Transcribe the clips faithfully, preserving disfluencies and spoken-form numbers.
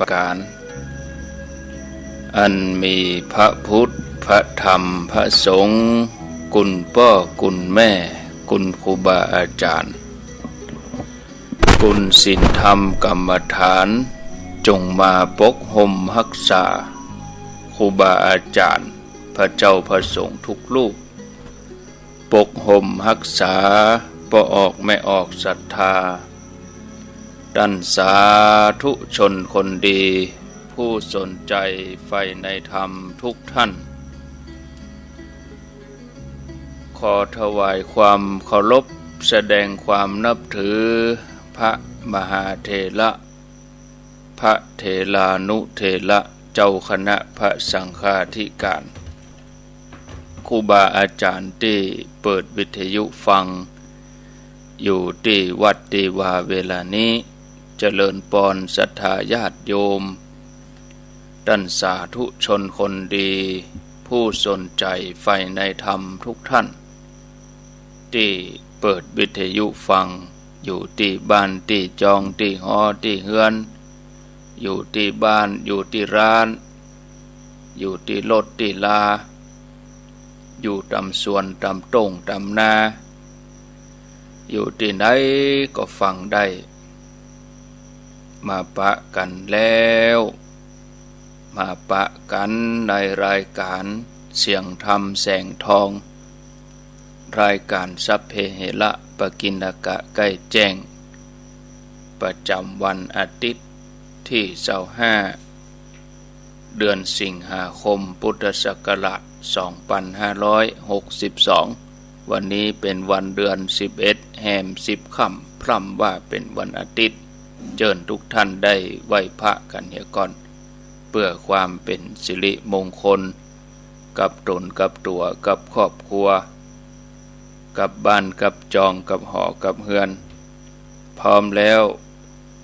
ประก๋าน อันมีพระพุทธ พระธรรม พระสงฆ์ คุณป้อคุณแม่ คุณครูบาอาจ๋ารย์ คุณศีลธรรมกรรมฐาน จงมาปกห่มฮักษา ครูบาอาจ๋ารย์ พระเจ้าพระสงฆ์ทุกรูป ปกห่มฮักษาป้อออกแม่ออกศรัทธา ต้านสาธุชนคนดี ผู้สนใจ๋ใฝ่ในธรรมทุกท่าน ขอถวายความเคารพ แสดงความนับถือ พระมหาเถระ พระเถรานุเถระ เจ้าคณะพระสังฆาธิการ ครูบาอาจ๋ารย์ตี้เปิดวิทยุฟัง อยู่ตี้วัดตี้วาเวลานี้ เจริญปอนศรัทธาญาติโยม ต้านสาธุชนคนดี ผู้สนใจ๋ใฝ่ในธรรมทุกท่าน ตี้เปิดวิทยุฟัง อยู่ตี้บ้านตี้จองตี้หอตี้เฮือน อยู่ตี้บ้าน อยู่ตี้ร้าน อยู่ตี้รถตี้รา อยู่ต๋ามสวนต๋ามโต้งต๋ามนา อยู่ตี้ไหนก็ฟังได้ มาปะกั๋นแล้ว มาปะกั๋นในรายก๋านเสียงธรรมแสงทอง รายก๋านสัพเพเหระปกิณกะใก้แจ้ง ประจ๋ำวันอาทิตย์ตี้ซาวห้า เดือนสิงหาคม พุทธศักราชสองปันห้าร้อยหกสิบสอง วันนี้เป๋นวันเดือนสิบเอ็ด แฮมสิบค่ำ พร่ำว่าเป๋นวันอาทิตย์ เจิญทุกท่านได้ไหว้พระกั๋นเหียก่อน เปื้อความเป๋นสิริมงคล กับต๋นกับตั๋ว กับครอบครัว กับบ้านกับจอง กับหอกับเฮือน พร้อมแล้ว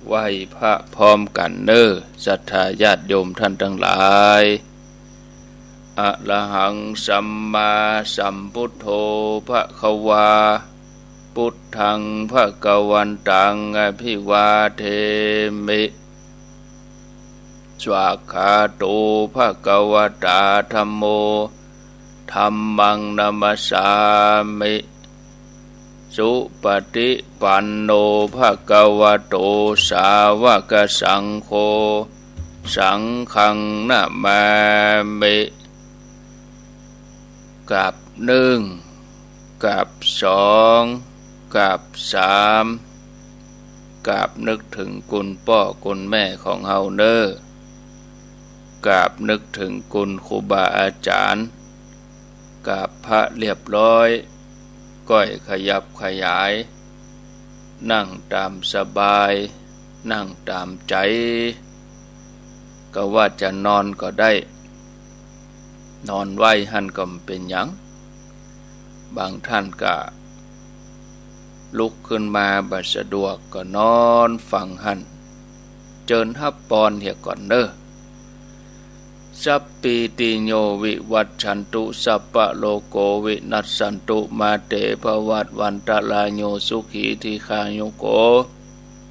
ไหว้พระพร้อมกั๋นเน่อ ศรัทธาญาติโยมท่านตังหลาย อะระหัง สัมมาสัมพุทโธ ภะคะวา พุทธัง ภะคะวันตัง อะภิวาเทมิ สวากขาโต ภะคะวะตา ธัมโม ธัมมัง นะมัสสามิ สุปะฏิปันโน ภะคะวะโต สาวะกะสังโฆ สังฆัง นะมามิ กราบนึ่ง กราบสอง กราบสาม กราบนึกเถิงคุณป้อคุณแม่ของเฮาเน่อ กราบนึกเถิงคุณครูบาอาจ๋ารย์ กราบพระเรียบร้อย ก้อยขยับขยาย นั่งต๋ามสบาย นั่งต๋ามใจ๋ กาว่าจะนอนก็ได้ นอนไว้หั้นก็บ่เป๋นหยัง บางท่านก็ลุกขึ้นมาบ่สะดวกก็นอนฟังหั้น เจิญฮับปอนเหียก่อนเน่อ สัพพีติโย วิวัชชันตุ สัพพะโรโค วินัสสันตุ มาเต ภะวัตวันตะราโย สุขี ทีฆายุโก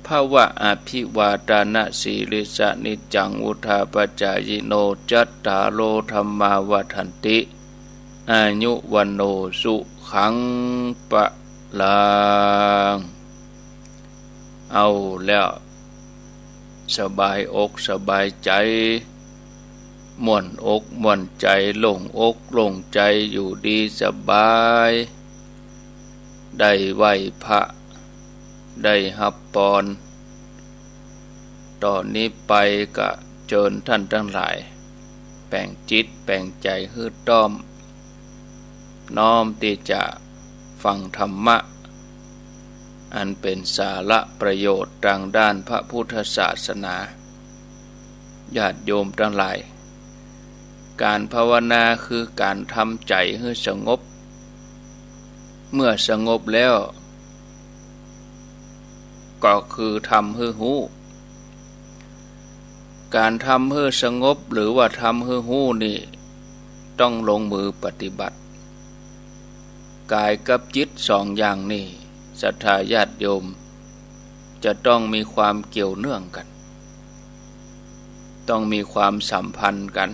ภะวะ อะภิวาทะนะสีลิสสะ นิจจัง วุฑฒาปะจายิโน จัตตาโร ธัมมา วัฑฒันติ อายุ วัณโณ สุขัง พะลัง เอาแล้ว สบายอกสบายใจ๋ ม่วนอกม่วนใจ๋ โล่งอกโล่งใจ๋ อยู่ดีสบาย ได้ไหว้พระ ได้ฮับปอน ต่อนี้ไปก็เจิญท่านตังหลาย แป๋งจิตแป๋งใจ๋หื้อต้อม น้อมตี้จะฟังธรรมะ อันเป๋นสาระประโยชน์ตางด้านพระพุทธศาสนา ญาติโยมตังหลาย ก๋านภาวนาคือก๋านทำใจ๋หื้อสงบ เมื่อสงบแล้ว ก็คือทำหื้อฮู้ ก๋านทำหื้อสงบหรือว่าทำหื้อฮู้นี่ ต้องลงมือปฏิบัติ ก๋ายกับจิตสองอย่างนี่ ศรัทธาญาติโยม จะต้องมีความเกี่ยวเนื่องกั๋น ต้องมีความสัมพันธ์กั๋น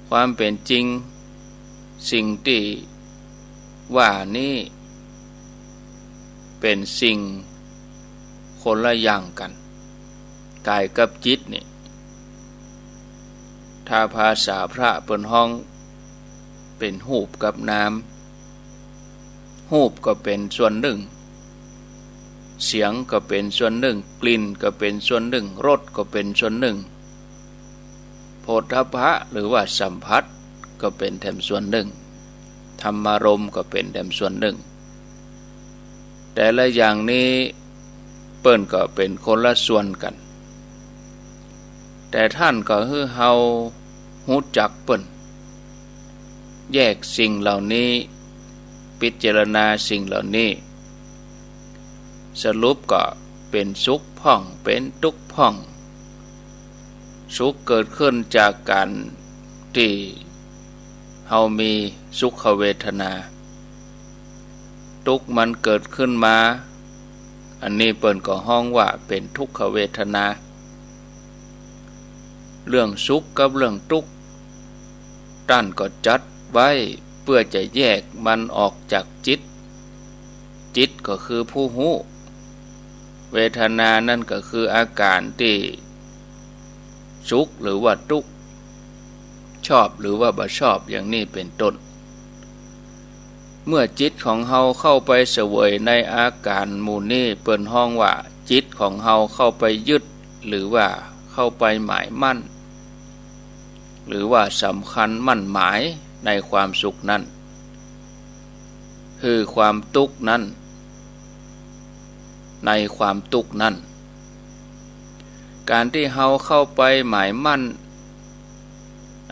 ความเป๋นจริง สิ่งตี้ว่านี้ เป๋นสิ่งคนละอย่างกั๋น ก๋ายกับจิตนี่ ถ้าภาษาพระเปิ้นฮ้อง เป๋นฮูปกับนาม ฮูปก็เป๋นส่วนนึ่ง เสียงก็เป๋นส่วนนึ่ง กลิ่นก็เป๋นส่วนนึ่ง รสก็เป๋นส่วนนึ่ง โผฏฐัพพะหรือว่าสัมผัสก็เป๋นแถมส่วนนึ่ง ธรรมารมณ์ก็เป๋นแถมส่วนนึ่ง แต่ละอย่างนี้เปิ้นก็เป๋นคนละส่วนกั๋น แต่ต้านก็หื้อเฮาฮู้จักเปิ้น แยกสิ่งเหล่านี้ พิจารณาสิ่งเหล่านี้ สรุปก็เป๋นสุขพ่อง เป๋นตุ๊กข์พ่อง สุขเกิดขึ้นจากก๋านตี้เฮามีสุขเวทนา ตุ๊กข์มันเกิดขึ้นมา อันนี้เปิ้นก็ฮ้องว่าเป๋นทุกขเวทนา เรื่องสุขกับเรื่องตุ๊กข์ ต้านก็จัดไว้เปื้อจะแยกมันออกจากจิต จิตก็คือผู้ฮู้ เวทนานั้นก็คืออาก๋านตี้สุขหรือว่าตุ๊กข์ ชอบหรือว่าบ่ชอบ อย่างนี้เป๋นต้น เมื่อจิตของเฮาเข้าไปเสวยในอาก๋านหมู่นี้ เปิ้นฮ้องว่าจิตของเฮาเข้าไปยึด หรือว่าเข้าไปหมายมั่น หรือว่าสำคัญมั่นหมายในความสุขนั้น คือความตุ๊กข์นั้น ในความตุ๊กข์นั้น ก๋านตี้เฮาเข้าไปหมายมั่น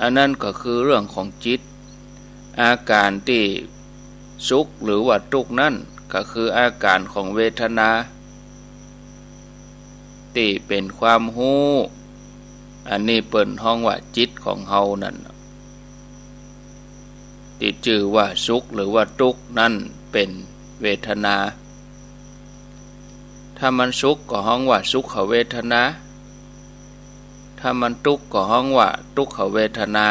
อันนั้นก็คือเรื่องของจิต อาก๋านตี้สุขหรือว่าตุ๊กข์นั้น ก็คืออาก๋านของเวทนา ตี้เป๋นความฮู้ อันนี้เปิ้นฮ้องว่าจิตของเฮานั้น ตี้จื้อว่าสุขหรือว่าตุ๊กข์นั้นเป๋นเวทนา ถ้ามันสุขก็ฮ้องว่าสุขเวทนา ถ้ามันตุ๊กข์ก็ฮ้องว่าตุ๊กขเวทนา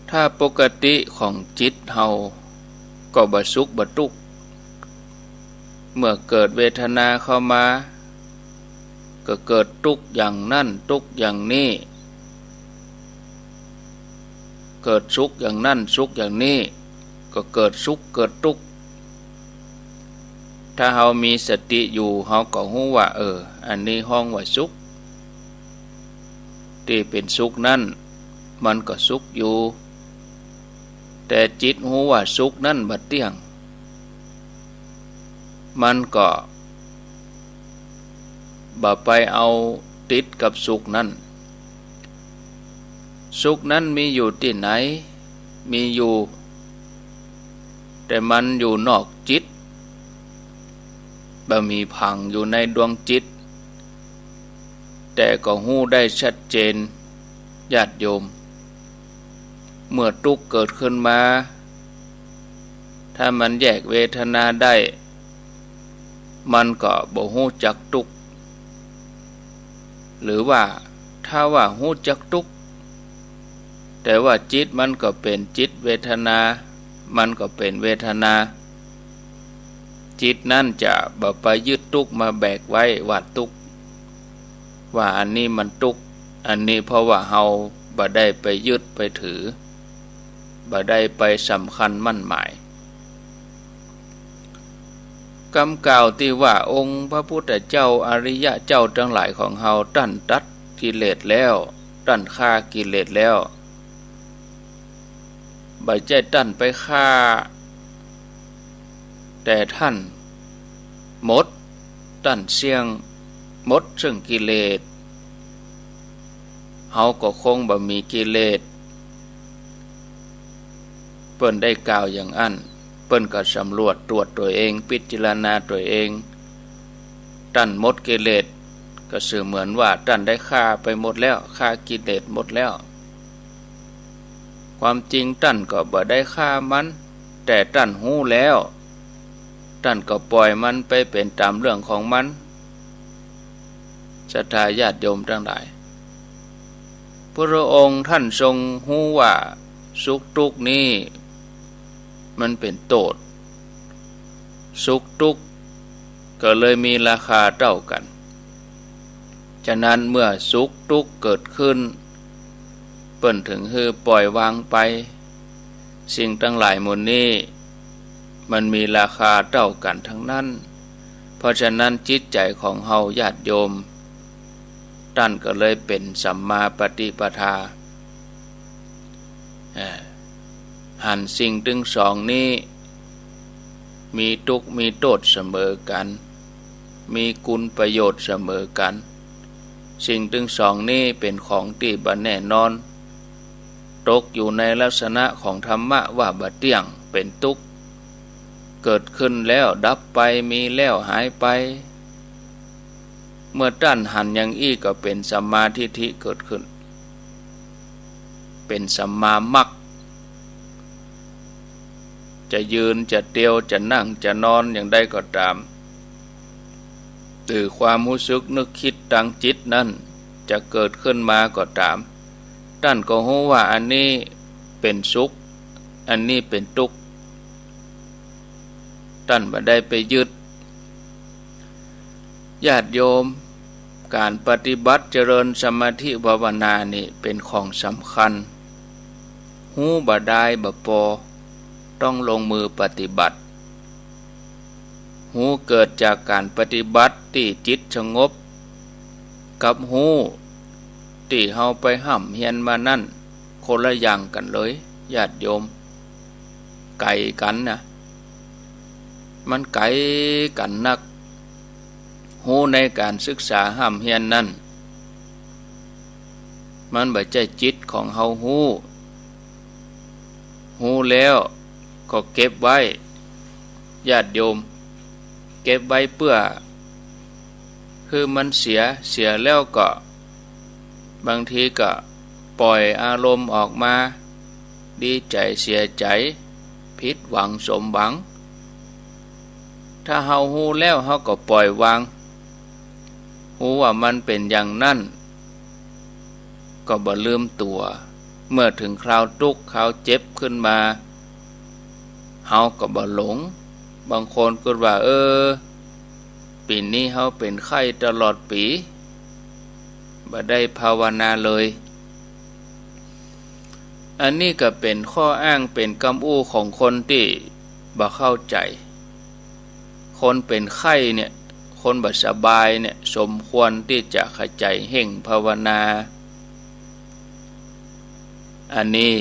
ถ้าปกติของจิตเฮาก็บ่สุขบ่ตุ๊กข์ เมื่อเกิดเวทนาเข้ามา ก็เกิดตุ๊กข์อย่างนั้นตุ๊กข์อย่างนี้ เกิดสุขอย่างนั้นสุขอย่างนี้ ก็เกิดสุขเกิดตุ๊กข์ ถ้าเฮามีสติอยู่ เฮาก็ฮู้ว่า เออ อันนี้ฮ้องว่าสุข ตี้เป๋นสุขนั้น มันก็สุขอยู่ แต่จิตฮู้ว่าสุขนั้นบ่เตี้ยง มันก็บ่ไปเอาติดกับสุขนั้น สุขนั้นมีอยู่ตี้ไหน มีอยู่ แต่มันอยู่นอกจิต บ่มีผังอยู่ในดวงจิต แต่ก็ฮู้ได้ชัดเจน ญาติโยม เมื่อตุ๊กข์เกิดขึ้นมา ถ้ามันแยกเวทนาได้ มันก็บ่ฮู้จักตุ๊กข์ หรือว่าถ้าว่าฮู้จักตุ๊กข์ แต่ว่าจิตมันก็เป๋นจิตเวทนา มันก็เป๋นเวทนา จิตนั้นจะบ่ไปยึดตุ๊กข์มาแบกไว้ว่าตุ๊กข์ ว่าอันนี้มันตุ๊กข์ อันนี้เพราะว่าเฮาบ่ได้ไปยึดไปถือ บ่ได้ไปสำคัญมั่นหมาย กำกล่าวตี้ว่าองค์พระพุทธเจ้าอริยะเจ้าตังหลายของเฮา ต้านตัดกิเลสแล้ว ต้านฆ่ากิเลสแล้ว บ่ใจ้ต้านไปฆ่า แต่ต้านหมด ต้านเสี้ยงหมดซึ่งกิเลส เฮาก็คงบ่มีกิเลส เปิ้นได้กล่าวอย่างอั้น เปิ้นก็สำรวจตรวจตั๋วเอง พิจารณาตั๋วเอง ต้านหมดกิเลส ก็เสมือนว่าต้านได้ฆ่าไปหมดแล้ว ฆ่ากิเลสหมดแล้ว ความจริงต้านก็บ่ได้ฆ่ามัน แต่ต้านฮู้แล้ว ต้านก็ปล่อยมันไปเป๋นต๋ามเรื่องของมัน ศรัทธาญาติโยมตังหลาย พระองค์ท่านทรงฮู้ว่าสุขทุกข์นี้มันเป๋นโต้ษ สุขทุกข์ก็เลยมีราคาเต้ากั๋น ฉะนั้นเมื่อสุขทุกข์เกิดขึ้น เปิ้นเถิงหื้อป่อยวางไป สิ่งตังหลายหมู่นี้มันมีราคาเต้ากั๋นตังนั้น เพราะฉะนั้นจิตใจ๋ของเฮาญาติโยม ต้านก็เลยเป๋นสัมมาปฏิปทา อ่า หันสิ่งตึงสองนี้ มีตุ๊กข์มีโต้ษเสมอกั๋น มีคุณประโยชน์เสมอกั๋น สิ่งตึงสองนี้เป๋นของตี้บ่แน่นอน ตกอยู่ในลักษณะของธรรมะว่าบ่เตี้ยง เป๋นตุ๊กข์ เกิดขึ้นแล้วดับไป มีแล้วหายไป เมื่อต้านหันอย่างอี้ก็เป๋นสัมมาทิฏฐิเกิดขึ้น เป๋นสัมมามรรค จะยืน จะเตียว จะนั่ง จะนอนอย่างใดก็ต๋าม หรือความฮู้สึกนึกกึ๊ดตังจิตนั้นจะเกิดขึ้นมาก็ต๋าม ต้านก็ฮู้ว่าอันนี้เป๋นสุข อันนี้เป๋นตุ๊กข์ ต้านบ่ได้ไปยึด ญาติโยม ก๋านปฏิบัติเจริญสมาธิภาวนานี่เป๋นของสำคัญ ฮู้บ่ดายบ่ปอ ต้องลงมือปฏิบัติ ฮู้เกิดจากก๋านปฏิบัติตี้จิตสงบ กับฮู้ตี้เฮาไปฮ่ำเฮียนมานั้น คนละอย่างกั๋นเลย ญาติโยม ไก๋กั๋นนะ มันไก๋กั๋นนัก ฮู้ในก๋านศึกษาฮ่ำเฮียนนั้น มันบ่ใจ้จิตของเฮาฮู้ ฮู้แล้วก็เก็บไว้ ญาติโยม เก็บไว้เปื้อหื้อมันเสีย เสียแล้วก็ บางทีก็ป่อยอารมณ์ออกมา ดีใจ๋เสียใจ๋ ผิดหวังสมหวัง ถ้าเฮาฮู้แล้วเฮาก็ป่อยวาง ฮู้ว่ามันเป๋นอย่างนั้น ก็บ่ลืมตั๋ว เมื่อเถิงคราวตุ๊กข์คราวเจ็บขึ้นมา เฮาก็บ่หลง บางคนกึ๊ดว่า เออ ปี๋นี้เฮาเป๋นไข้ตลอดปี๋ บ่ได้ภาวนาเลย อันนี้ก็เป๋นข้ออ้าง เป๋นกำอู้ของคนตี้บ่เข้าใจ๋ คนเป๋นไข้เนี่ย คนบ่สบายเนี่ย สมควรตี้จะขยันเฮ่งภาวนา อันนี้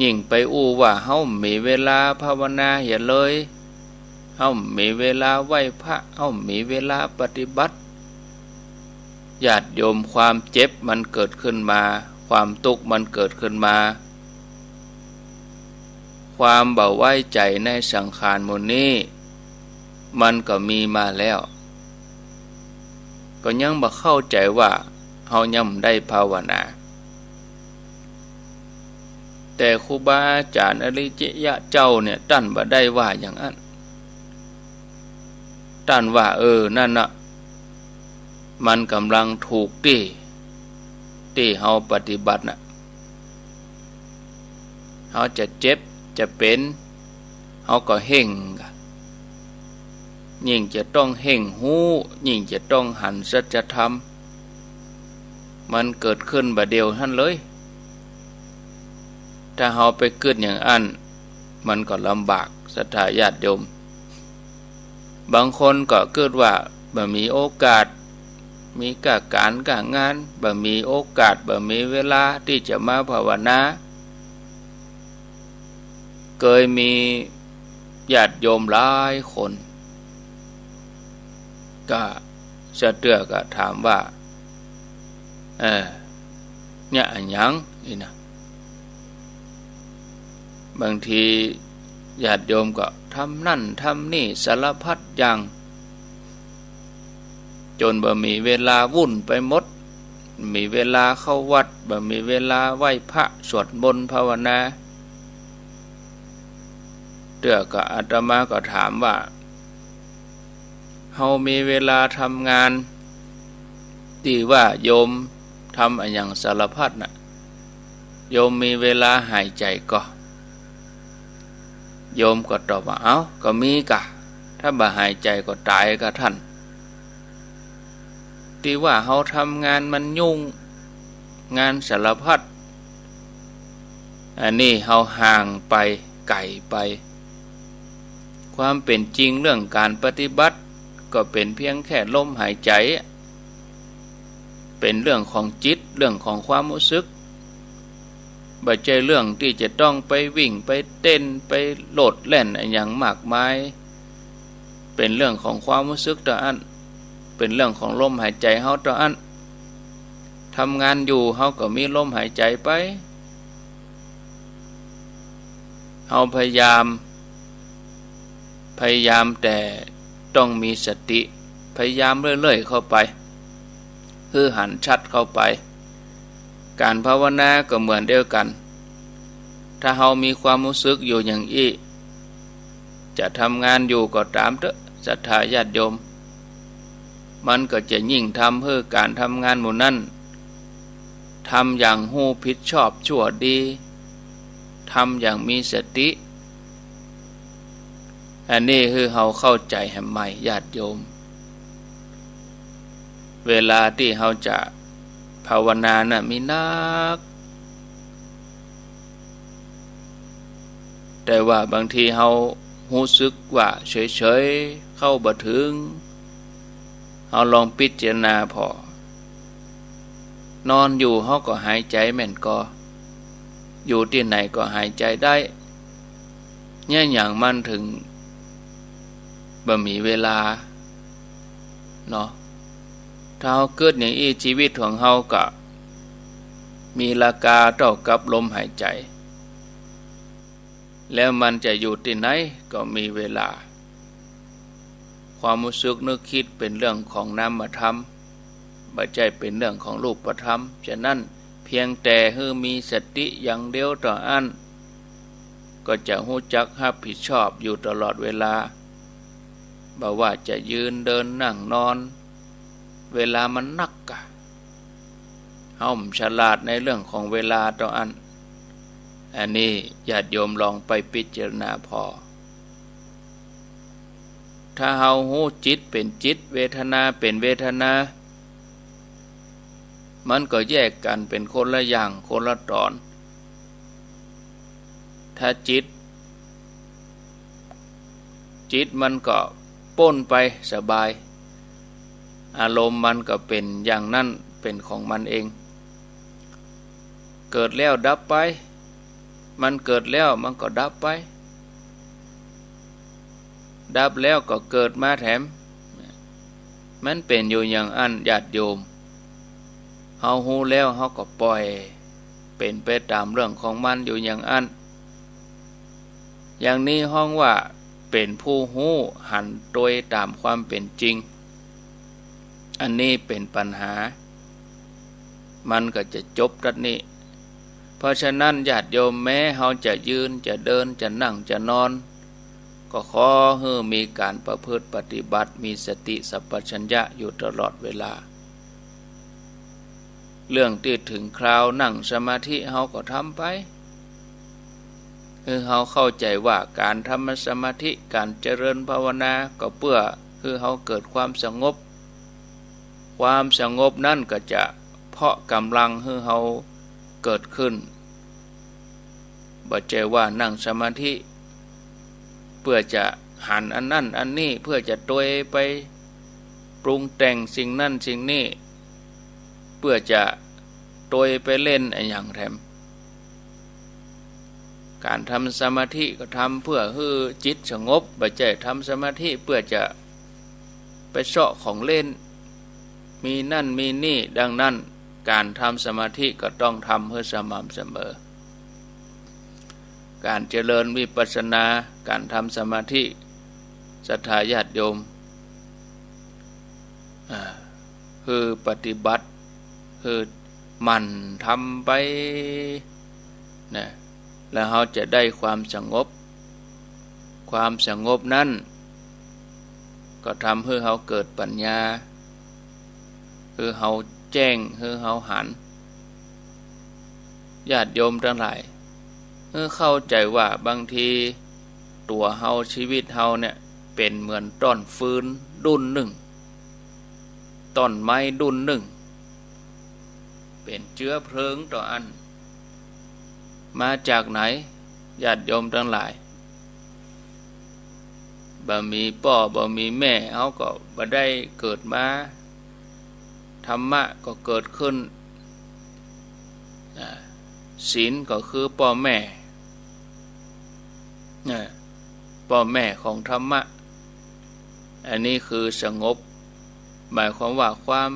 ยิ่งไปอู้ว่าเฮาบ่มีเวลาภาวนาเหียเลย เฮาบ่มีเวลาไหว้พระ เฮาบ่มีเวลาปฏิบัติ ญาติโยม ความเจ็บมันเกิดขึ้นมา ความตุ๊กข์มันเกิดขึ้นมา ความบ่ไว้ใจ๋ในสังขารหมู่นี้ มันก็มีมาแล้ว ก็ยังบ่เข้าใจ๋ว่าเฮายังบ่ได้ภาวนา แต่ครูบาอาจ๋ารย์อริยะเจ้าเนี่ย ต้านบ่ได้ว่าอย่างอั้น ต้านว่า เออ นั่นน่ะ มันก่ำลังถูกตี้ ตี้เฮาปฏิบัติน่ะ เฮาจะเจ็บจะเป๋น เฮาก็เฮ่ง ยิ่งจะต้องเฮ่งฮู้ ยิ่งจะต้องหันสัจธรรม มันเกิดขึ้นบ่าเดี่ยวหั้นเลย ถ้าเฮาไปกึ๊ดอย่างอั้น มันก็ลำบาก ศรัทธาญาติโยม บางคนก็กึ๊ดว่าบ่มีโอกาส มีก้าก๋านก้างาน บ่มีโอกาส บ่มีเวลาตี้จะมาภาวนา เกยมีญาติโยมหลายคน ก็เสื้อเตื้อก็ถามว่า เออ เนี่ยอะหยัง นี่นะ บางทีญาติโยมก็ทำนั่นทำนี่สารพัดอย่าง จ๋นบ่มีเวลา วุ่นไปหมด บ่มีเวลาเข้าวัด บ่มีเวลาไหว้พระ สวดมนต์ภาวนา เตื้อก็อาตมาก็ถามว่า เฮามีเวลาทำงาน ตี้ว่าโยมทำอะหยังสารพัดน่ะ โยมมีเวลาหายใจ๋ก่อ โยมก็ตอบว่า เอ้า ก็มีก่ะ ถ้าบ่หายใจ๋ก็ต๋ายก่ะท่าน ตี้ว่าเฮาทำงานมันยุ่ง งานสารพัด อันนี้เฮาห่างไป ไก๋ไป ความเป๋นจริงเรื่องก๋านปฏิบัติ ก็เป๋นเพียงแค่ลมหายใจ๋ เป๋นเรื่องของจิต เรื่องของความฮู้สึก บ่ใจ้เรื่องตี้จะต้องไปวิ่ง ไปเต้น ไปโลดแล่นอะหยังมากมาย เป๋นเรื่องของความฮู้สึกเต้าอั้น เป๋นเรื่องของลมหายใจ๋เฮาเต้าอั้น ทำงานอยู่เฮาก็มีลมหายใจ๋ไป เฮาพยายาม พยายามแต่ต้องมีสติ พยายามเรื่อยๆ เข้าไป หื้อหันชัดเข้าไป ก๋านภาวนาก็เหมือนเดียวกั๋น ถ้าเฮามีความฮู้สึกอยู่อย่างอี้ จะทำงานอยู่ก็ต๋ามเต๊อะ ศรัทธาญาติโยม มันก็จะยิ่งทำหื้อก๋านทำงานหมู่นั้น ทำอย่างฮู้ผิดชอบชั่วดี ทำอย่างมีสติ อันนี้หื้อเฮาเข้าใจ๋แหมใหม่ญาติโยม เวลาตี้เฮาจะภาวนาน่ะมีนัก แต่ว่าบางทีเฮาฮู้สึกว่าเฉยๆ เข้าบ่เถิง เฮาลองพิจารณาผ่อ นอนอยู่เฮาก็หายใจ๋แม่นก่อ อยู่ตี้ไหนก็หายใจ๋ได้ เนี่ยหยังมันเถิงบ่มีเวลาเนาะ ถ้าเฮากึ๊ดอย่างอี้ จีวิตของเฮาก็มีราคาเต้ากับลมหายใจ๋ แล้วมันจะอยู่ตี้ไหนก็มีเวลา ความฮู้สึกนึกกึ๊ดเป๋นเรื่องของนามธรรม บ่ใจ้เป๋นเรื่องของรูปธรรม ฉะนั้นเพียงแต่หื้อมีสติอย่างเดียวเต้าอั้น ก็จะฮู้จักฮับผิดชอบอยู่ตลอดเวลา บ่ว่าจะยืนเดินนั่งนอน เวลามันนักก่ะ เฮาบ่ฉลาดในเรื่องของเวลาเต้าอั้น อันนี้ญาติโยมลองไปพิจารณาผ่อ ถ้าเฮาฮู้จิตเป๋นจิต เวทนาเป๋นเวทนา มันก็แยกกั๋นเป๋นคนละอย่างคนละต๋อน ถ้าจิต จิตมันก็ป๊นไปสบาย อารมณ์มันก็เป๋นอย่างนั้น เป๋นของมันเอง เกิดแล้วดับไป มันเกิดแล้วมันก็ดับไป ดับแล้วก็เกิดมาแถม มันเป๋นอยู่อย่างอั้นญาติโยม เฮาฮู้แล้วเฮาก็ปล่อย เป๋นไปต๋ามเรื่องของมันอยู่อย่างอั้น อย่างนี้ฮ้องว่าเป๋นผู้ฮู้หันตวยต๋ามความเป๋นจริง อันนี้เป๋นปัญหา มันก็จะจบตั๊ดนี้ เพราะฉะนั้นญาติโยม แม้เฮาจะยืน จะเดิน จะนั่ง จะนอน ก็ขอหื้อมีก๋านประพฤติปฏิบัติ มีสติสัมปชัญญะอยู่ตลอดเวลา เรื่องตี้เถิงคราวนั่งสมาธิเฮาก็ทำไป หื้อเฮาเข้าใจ๋ว่าก๋านทำสมาธิ ก๋านเจริญภาวนา ก็เปื้อหื้อเฮาเกิดความสงบ ความสงบนั้นก็จะเพาะก๋ำลังหื้อเฮาเกิดขึ้น บ่ใจ้ว่านั่งสมาธิ เปื้อจะหันอันนั้นอันนี้ เปื้อจะตวยไปปรุงแต่งสิ่งนั้นสิ่งนี้ เปื้อจะตวยไปเล่นอะหยังแถม ก๋านทำสมาธิก็ทำเปื้อหื้อจิตสงบ บ่ใจ้ทำสมาธิเปื้อจะไปเซาะของเล่น มีนั่นมีนี่ ดังนั้นก๋านทำสมาธิก็ต้องทำหื้อสม่ำเสมอ ก๋านเจริญวิปัสสนา ก๋านทำสมาธิ ศรัทธาญาติโยม อ่า หื้อปฏิบัติ หื้อหมั่นทำไปนะ แล้วเฮาจะได้ความสงบ ความสงบนั้นก็ทำหื้อเฮาเกิดปัญญา หื้อเฮา แจ้งหื้อเฮาหัน ญาติโยมตังหลาย หื้อเข้าใจ๋ว่าบางทีตั๋วเฮา ชีวิตเฮาเนี่ย เป๋นเหมือนต้นฟืนดุ้นนึ่ง ต้นไม้ดุ้นนึ่ง เป๋นเจื๊อเพลิงต่ออั้น มาจากไหน ญาติโยมตังหลาย บ่มีป้อบ่มีแม่ เฮาก็บ่ได้เกิดมา ธรรมะก็เกิดขึ้น อ่า ศีลก็คือป้อแม่ อ่า ป้อแม่ของธรรมะ อันนี้คือสงบ หมายความว่าความ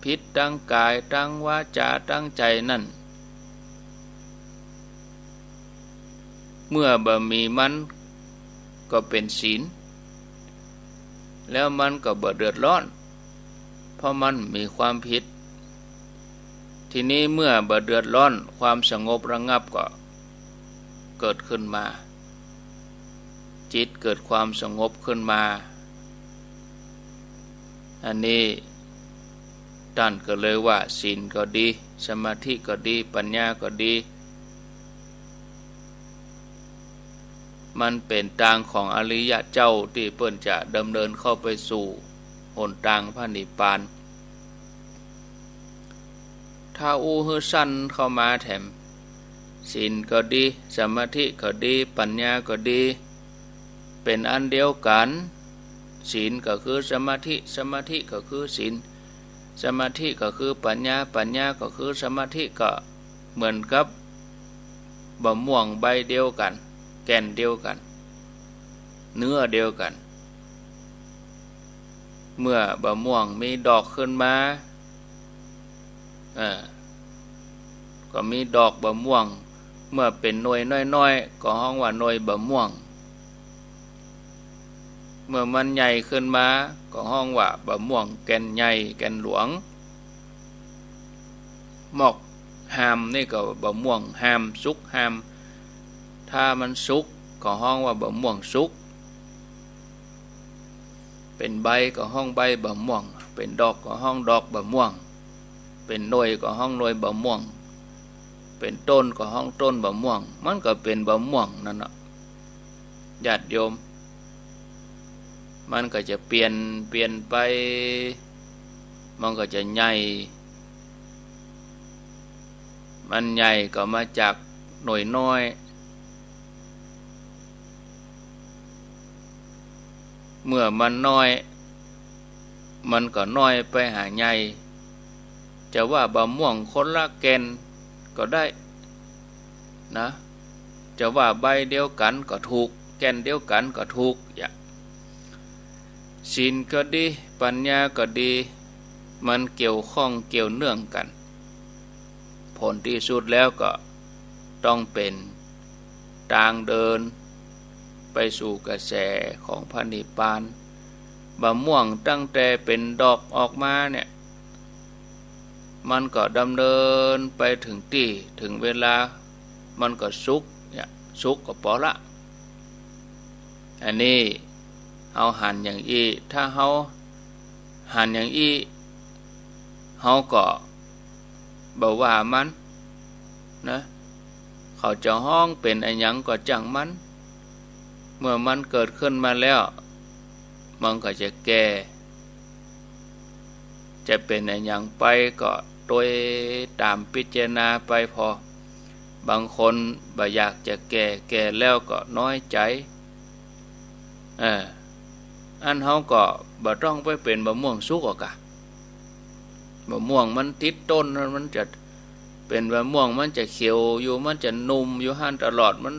ผิดตังก๋าย ตังวาจา ตังใจ๋นั่น เมื่อบ่มีมันก็เป๋นศีล แล้วมันก็บ่เดือดร้อน เพราะมันมีความผิด ทีนี้เมื่อบ่เดือดร้อน ความสงบระงับก็เกิดขึ้นมา จิตเกิดความสงบขึ้นมา อันนี้ต้านก็เลยว่าศีลก็ดี สมาธิก็ดี ปัญญาก็ดี มันเป๋นตางของอริยะเจ้าตี้เปิ้นจะดำเนินเข้าไปสู่หนตางพระนิพพาน ถ้าอู้หื้อสั้นเข้ามาแถม ศีลก็ดี สมาธิก็ดี ปัญญาก็ดี เป๋นอันเดียวกั๋น ศีลก็คือสมาธิ สมาธิก็คือศีล สมาธิก็คือปัญญา ปัญญาก็คือสมาธิ ก็เหมือนกับ บ่าม่วงใบเดียวกั๋น แก่นเดียวกั๋น เนื้อเดียวกั๋น เมื่อบ่าม่วงมีดอกขึ้นมา เออ ก็มีดอกบ่าม่วง เมื่อเป๋นหน่วยน้อยๆ ก็ฮ้องว่าหน่วยบ่าม่วง เมื่อมันใหญ่ขึ้นมา ก็ฮ้องว่าบ่าม่วงแก่นใหญ่ แก่นหลวง หมอกฮามนี่ก็บ่าม่วงฮาม สุกฮาม ถ้ามันสุกก็ฮ้องว่าบ่าม่วงสุก เป๋นใบก็ฮ้องใบบ่าม่วง เป๋นดอกก็ฮ้องดอกบ่าม่วง เป๋นหน่วยก็ฮ้องหน่วยบ่าม่วง เป๋นต้นก็ฮ้องต้นบ่าม่วง มันก็เป๋นบ่าม่วงนั่นน่ะ ญาติโยม มันก็จะเปลี่ยน เปลี่ยนไป มันก็จะใหญ่ มันใหญ่ก็มาจากหน่วยน้อย เมื่อมันน้อย มันก็น้อยไปหาใหญ่ จะว่าบ่าม่วงคนละแก่นก็ได้นะ จะว่าใบเดียวกั๋นก็ถูก แก่นเดียวกั๋นก็ถูก อย่าง ศีลก็ดี ปัญญาก็ดี มันเกี่ยวข้องเกี่ยวเนื่องกั๋น ผลตี้สุดแล้วก็ต้องเป๋นตางเดินไปสู่กระแสของพระนิพพาน บ่าม่วงตั้งแต่เป๋นดอกออกมาเนี่ย มันก็ดำเนินไปเถิงตี้ เถิงเวลา มันก็สุก เนี่ย สุกก็ปอละ อันนี้เฮาหันอย่างอี้ ถ้าเฮาหันอย่างอี้ เฮาก็บ่ว่ามันนะ เขาจะฮ้องเป๋นอะหยังก็จ้างมัน เมื่อมันเกิดขึ้นมาแล้ว มันก็จะแก่ จะเป๋นอะหยังไปก็ตวยต๋ามพิจารณาไปผ่อ บางคนบ่อยากจะแก่ แก่แล้วก็น้อยใจ๋ เออ อันเฮาก็บ่ต้องไปเป๋นบ่าม่วงสุกออกกะ บ่าม่วงมันติดต้น มันจะเป๋นบ่าม่วง มันจะเขียวอยู่ มันจะหนุ่มอยู่หั้นตลอด มัน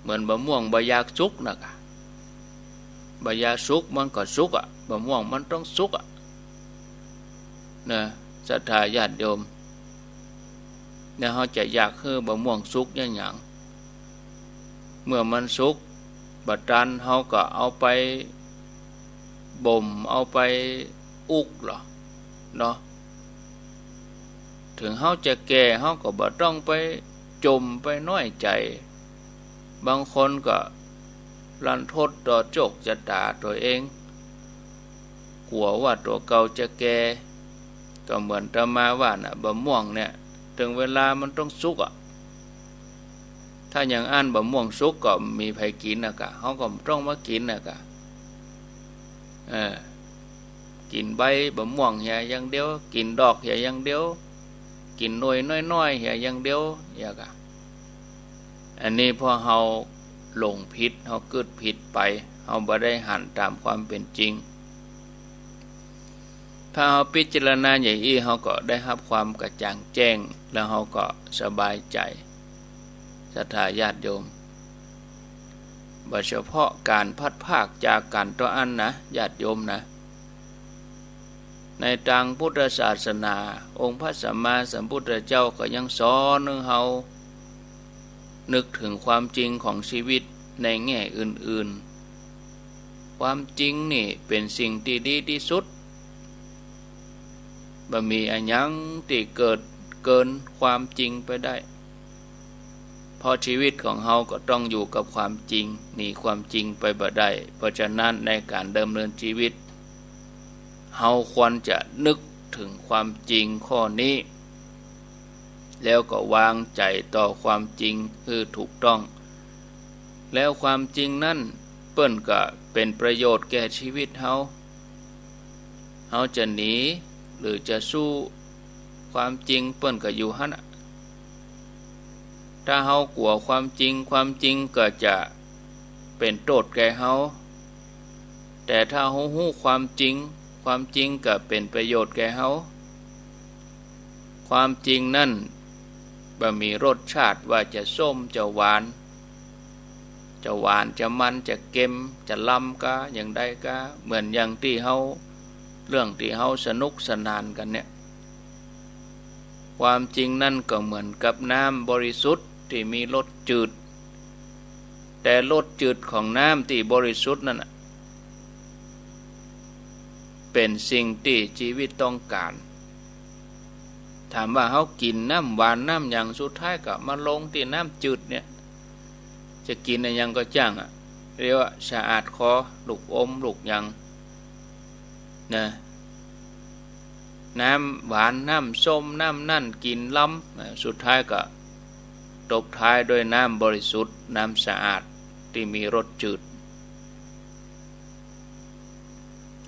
เหมือนบ่าม่วงบ่อยากสุกนะกะ บ่อยากสุกมันก็สุกอะ บ่าม่วงมันต้องสุกอะ นะ ศรัทธาญาติโยม เนี่ย เฮาจะอยากหื้อบ่าม่วงสุกเนี่ยหยัง เมื่อมันสุกบ่ตัน เฮาก็เอาไปบ่ม เอาไปอุกเหรอ เนาะ เถิงเฮาจะแก่ เฮาก็บ่ต้องไปจ่มไปน้อยใจ๋ บางคนก็รันทดต่อโจคจะต๋าตั๋วเอง กั๋วว่าตั๋วเก่าจะแก่ ก็เหมือนอาตมาว่าน่ะ บะม่วงเนี่ย เถิงเวลามันต้องสุกอะ ถ้ายังอั้นบะม่วงสุกก็บ่มีใผกิ๋นน่ะกา เฮาก็บ่ต้องมากิ๋นน่ะกา เออ กิ๋นใบบะม่วงเหียอย่างเดียว กิ๋นดอกเหียอย่างเดียว กิ๋นหน่วยน้อยๆ เหียอย่างเดียว อย่างกา อันนี้เพราะเฮาหลงผิด เฮากึ๊ดผิดไป เฮาบ่ได้หันต๋ามความเป๋นจริง ถ้าเฮาพิจารณาอย่างอี้ เฮาก็ได้ฮับความกระจ่างแจ้ง แล้วเฮาก็สบายใจ๋ ศรัทธาญาติโยม บ่เฉพาะก๋านพลัดพรากจากกั๋นเต้าอั้นนะ ญาติโยมนะ ในตางพุทธศาสนา องค์พระสัมมาสัมพุทธเจ้าก็ยังสอนหื้อเฮานึกเถิงความจริงของชีวิตในแง่อื่นๆ ความจริงนี่เป๋นสิ่งตี้ดีตี้สุด บ่มีอะหยังตี้เกิดเกินความจริงไปได้ เพราะชีวิตของเฮาก็ต้องอยู่กับความจริง หนีความจริงไปบ่ได้ เพราะฉะนั้นในก๋านดำเนินชีวิต เฮาควรจะนึกเถิงความจริงข้อนี้ แล้วก็วางใจ๋ต่อความจริงหื้อถูกต้อง แล้วความจริงนั้นเปิ้นก็เป๋นประโยชน์แก่ชีวิตเฮา เฮาจะหนีหรือจะสู้ ความจริงเปิ้นก็อยู่หั้นน่ะ ถ้าเฮากั๋วความจริง ความจริงก็จะเป๋นโต้ษแก่เฮา แต่ถ้าเฮาฮู้ความจริง ความจริงก็เป๋นประโยชน์แก่เฮา ความจริงนั้นบ่มีรสชาติว่าจะส้มจะหวาน จะหวานจะมันจะเค็มจะลำกาอย่างใดกา เหมือนอย่างตี้เฮา เรื่องตี้เฮาสนุกสนานกั๋นเนี่ย ความจริงนั้นก็เหมือนกับน้ำบริสุทธิ์ตี้มีรสจืด แต่รสจืดของน้ำตี้บริสุทธิ์นั้นน่ะ เป๋นสิ่งตี้ชีวิตต้องก๋าน ถามว่าเฮากิ๋นน้ำหวานน้ำหยัง สุดท้ายก็มาลงตี้น้ำจืดเนี่ย จะกิ๋นอะหยังก็จ้างอะ เรียกว่าสะอาดคอ ลูกอมลูกหยังนะ น้ำหวาน น้ำส้ม น้ำนั่น กิ๋นลำ สุดท้ายก็ตบท้ายด้วยน้ำบริสุทธิ์ น้ำสะอาดตี้มีรสจืด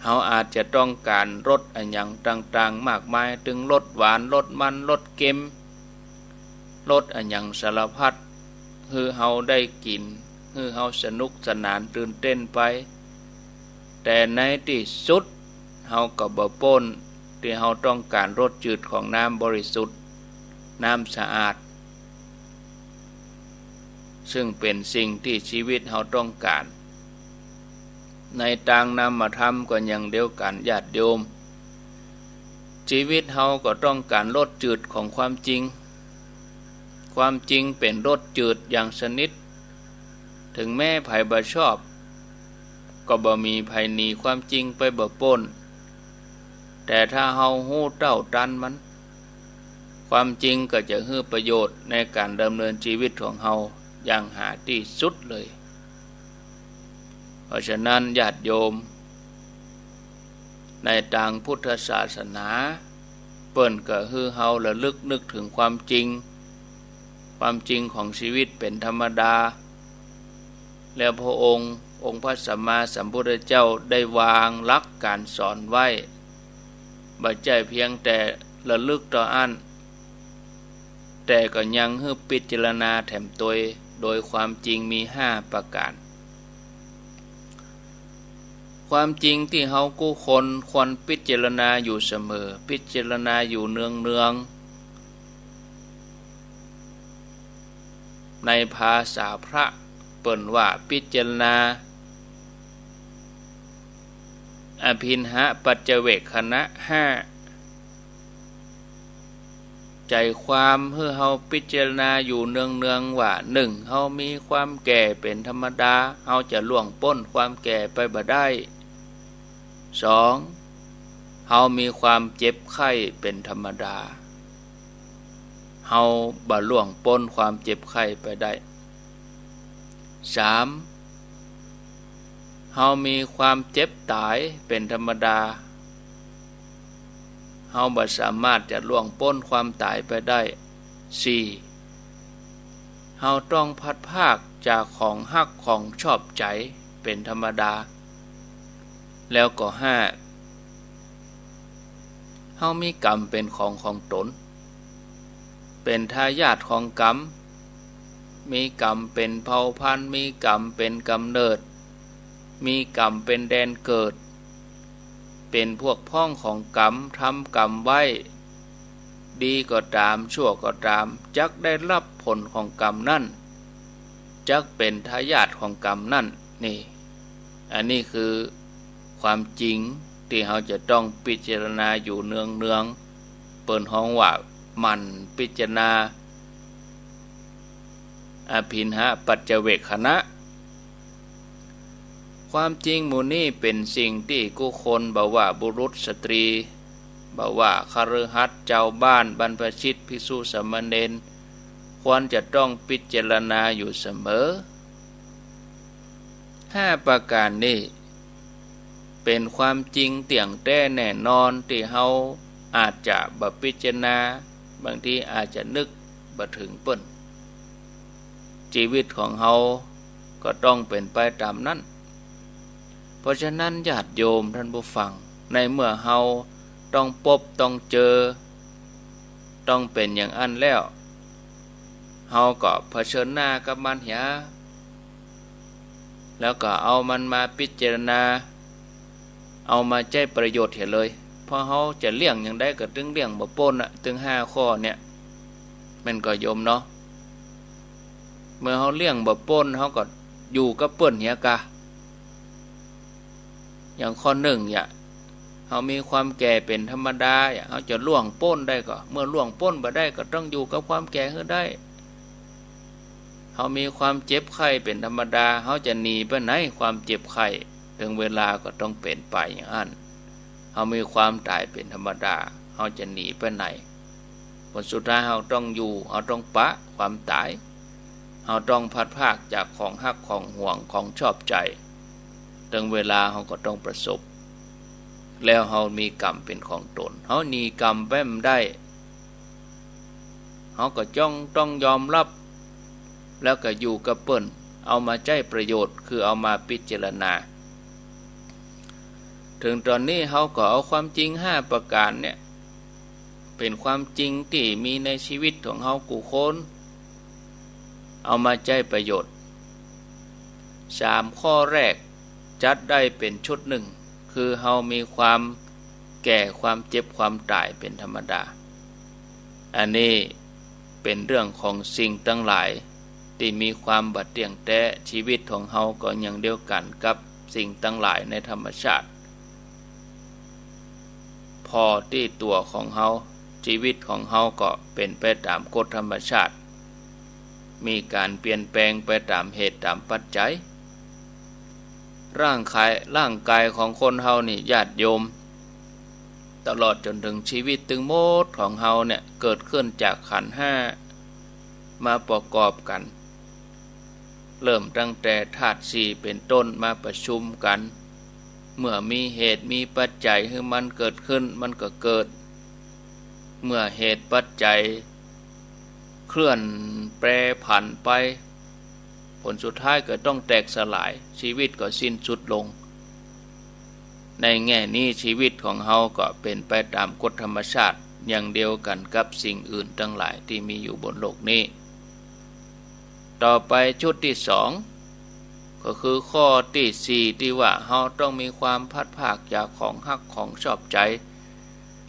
เฮาอาจจะต้องก๋านรสอะหยังต่างๆ มากมาย ตึงรสหวาน รสมัน รสเค็ม รสอะหยังสารพัด หื้อเฮาได้กิ๋น หื้อเฮาสนุกสนานตื่นเต้นไป แต่ในตี้สุด เฮาก็บ่ป๊นตี้เฮาต้องก๋านรสจืดของน้ำบริสุทธิ์ น้ำสะอาด ซึ่งเป๋นสิ่งตี้ชีวิตเฮาต้องก๋าน ในตางนามธรรมก็อย่างเดียวกั๋น ญาติโยม ชีวิตเฮาก็ต้องก๋านรสจืดของความจริง ความจริงเป๋นรสจืดอย่างสนิท เถิงแม้ใผบ่ชอบ ก็บ่มีใผหนีความจริงไปบ่ป๊น แต่ถ้าเฮาฮู้เต้าตันมัน ความจริงก็จะหื้อประโยชน์ในก๋านดำเนินชีวิตของเฮาอย่างหาตี้สุดเลย เพราะฉะนั้นญาติโยม ในตางพุทธศาสนา เปิ้นก็หื้อเฮาระลึกนึกเถิงความจริง ความจริงของชีวิตเป๋นธรรมดา แล้วพระองค์ องค์พระสัมมาสัมพุทธเจ้าได้วางหลักก๋านสอนไว้ บ่ใจ้เพียงแต่ระลึกเต้าอั้น แต่ก็ยังหื้อพิจารณาแถมตวย โดยความจริงมีห้าประก๋าน ความจริงตี้เฮากู้คนควรพิจารณาอยู่เสมอ พิจารณาอยู่เนืองๆ ในภาษาพระเปิ้นว่าพิจารณาอภิณหปัจจเวกขณะห้า ใจ๋ความหื้อเฮาพิจารณาอยู่เนืองๆ ว่า หนึ่ง เฮามีความแก่เป๋นธรรมดา เฮาจะล่วงป๊นความแก่ไปบ่ได้ สอง เฮามีความเจ็บไข้เป๋นธรรมดา เฮาบ่ล่วงป๊นความเจ็บไข้ไปได้ สาม เฮามีความเจ็บต๋ายเป๋นธรรมดา เฮาบ่สามารถจะล่วงป๊นความต๋ายไปได้ สี่ เฮาต้องพลัดพรากจากของฮักของชอบใจ๋เป๋นธรรมดา แล้วก็ ห้า เฮามีกรรมเป๋นของของต๋น เป๋นทายาทของกรรม มีกรรมเป๋นเผ่าพันธุ์ มีกรรมเป๋นก๋ำเนิด มีกรรมเป๋นแดนเกิด เป๋นพวกพ้องของกรรม ทำกรรมไว้ ดีก็ต๋าม ชั่วก็ต๋าม จักได้ฮับผลของกรรมนั้น จักเป๋นทายาทของกรรมนั้น นี่ อันนี้คือความจริงตี้เฮาจะต้องพิจารณาอยู่เนืองๆ เปิ้นฮ้องว่าหมั่นพิจารณา อภินหปัจจเวกขณะ ความจริงหมู่นี้เป๋นสิ่งตี้กู้คน บ่ว่าบุรุษสตรี บ่ว่าคฤหัสถ์ จาวบ้าน บรรพชิต ภิกษุ สามเณร ควรจะต้องพิจารณาอยู่เสมอ ห้าประก๋านนี้ เป๋นความจริงเตี้ยงแต๊แน่นอน ตี้เฮาอาจจะบ่พิจารณา บางทีอาจจะนึกบ่เถิงเปิ้น จีวิตของเฮาก็ต้องเป๋นไปต๋ามนั้น เพราะฉะนั้นญาติโยมท่านผู้ฟัง ในเมื่อเฮาต้องปบต้องเจอ ต้องเป๋นอย่างอั้นแล้ว เฮาก็เผชิญหน้ากับมันเหีย แล้วก็เอามันมาพิจารณา เอามาใจ๊ประโยชน์เหียเลย เพราะเฮาจะเลี่ยงอย่างใดก็ตึงเลี่ยงบ่ป๊นอะ ตึงห้าข้อเนี่ย แม่นก่อโยมเนาะ เมื่อเฮาเลี่ยงบ่ป๊น เฮาก็อยู่กับเปิ้นเหียกา อย่างข้อนึ่งเหีย เฮามีความแก่เป๋นธรรมดาเหีย เฮาจะล่วงป๊นได้ก่อ เมื่อล่วงป๊นบ่ได้ก็ต้องอยู่กับความแก่หื้อได้ เฮามีความเจ็บไข้เป๋นธรรมดา เฮาจะหนีไปไหนความเจ็บไข้ เถิงเวลาก็ต้องเป๋นไปอย่างอั้น เฮามีความต๋ายเป๋นธรรมดา เฮาจะหนีไปไหน ผลสุดท้ายเฮาต้องอยู่ เฮาต้องปะความต๋าย เฮาต้องพลัดพรากจากของฮักของหวงของชอบใจ๋ เถิงเวลาเฮาก็ต้องประสบ แล้วเฮามีกรรมเป๋นของต๋น เฮาหนีกรรมไปบ่ได้ เฮาก็จ้องต้องยอมฮับ แล้วก็อยู่กับเปิ้น เอามาใจ๊ประโยชน์ คือเอามาพิจารณา เถิงต๋อนนี้เฮาก็เอาความจริงห้าประก๋านเนี่ย เป๋นความจริงตี้มีในจีวิตของเฮากู้คน เอามาใจ๊ประโยชน์ สามข้อแรกจัดได้เป๋นชุดนึ่ง คือเฮามีความแก่ความเจ็บความต๋ายเป๋นธรรมดา อันนี้เป๋นเรื่องของสิ่งตังหลายตี้มีความบ่เตี้ยงแต๊ จีวิตของเฮาก็อย่างเดียวกั๋นกับสิ่งตังหลายในธรรมชาติ ผ่อตี้ตั๋วของเฮา จีวิตของเฮาก็เป๋นไปต๋ามกฎธรรมชาติ มีก๋านเปลี่ยนแปลงไปต๋ามเหตุต๋ามปัจจัย ร่างกาย ร่างกายของคนเฮานี่ญาติโยม ตลอดจ๋นเถิงจีวิตตึงหมดของเฮาเนี่ย เกิดขึ้นจากขันธ์ห้ามาประกอบกั๋น เริ่มตั้งแต่ธาตุสี่เป๋นต้นมาประชุมกั๋น เมื่อมีเหตุมีปัจจัยหื้อมันเกิดขึ้น มันก็เกิด เมื่อเหตุปัจจัยเคลื่อนแปรผันไป ผลสุดท้ายก็ต้องแตกสลาย จีวิตก็สิ้นสุดลง ในแง่นี้จีวิตของเฮาก็เป๋นไปต๋ามกฎธรรมชาติอย่างเดียวกั๋นกับสิ่งอื่นตังหลายตี้มีอยู่บนโลกนี้ ต่อไปชุดตี้สอง ก็คือข้อตี้สี่ ตี้ว่าเฮาต้องมีความพลัดพรากจากของฮักของชอบใจ๋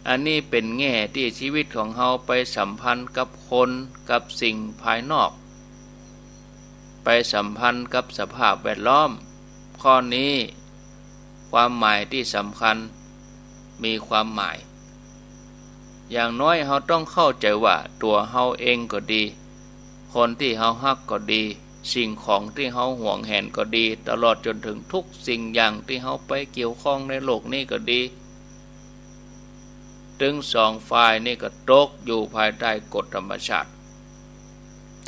อันนี้เป๋นแง่ตี้จีวิตของเฮาไปสัมพันธ์กับคน กับสิ่งภายนอก ไปสัมพันธ์กับสภาพแวดล้อม ข้อนี้ความหมายตี้สำคัญ มีความหมาย อย่างน้อยเฮาต้องเข้าใจ๋ว่าตั๋วเฮาเองก็ดี คนตี้เฮาฮักก็ดี สิ่งของตี้เฮาหวงแหนก็ดี ตลอดจ๋นเถิงทุกสิ่งอย่างตี้เฮาไปเกี่ยวข้องในโลกนี้ก็ดี ตึงสองฝ่ายนี่ก็ตกอยู่ภายใต้กฎธรรมชาติ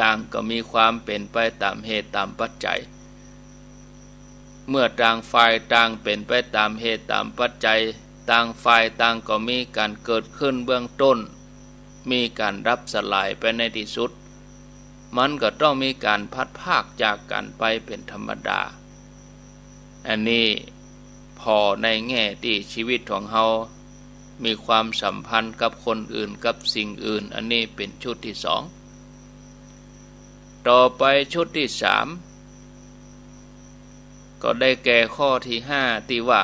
ต่างก็มีความเป๋นไปต๋ามเหตุต๋ามปัจจัย เมื่อต่างฝ่ายต่างเป๋นไปต๋ามเหตุต๋ามปัจจัย ต่างฝ่ายต่างก็มีก๋านเกิดขึ้นเบื้องต้น มีก๋านดับสลายไปในตี้สุด มันก็ต้องมีก๋านพลัดพรากจากกั๋นไปเป๋นธรรมดา อันนี้ผ่อในแง่ตี้ชีวิตของเฮามีความสัมพันธ์กับคนอื่นกับสิ่งอื่น อันนี้เป๋นชุดตี้สอง ต่อไปชุดตี้สาม ก็ได้แก่ข้อตี้ห้าตี้ว่า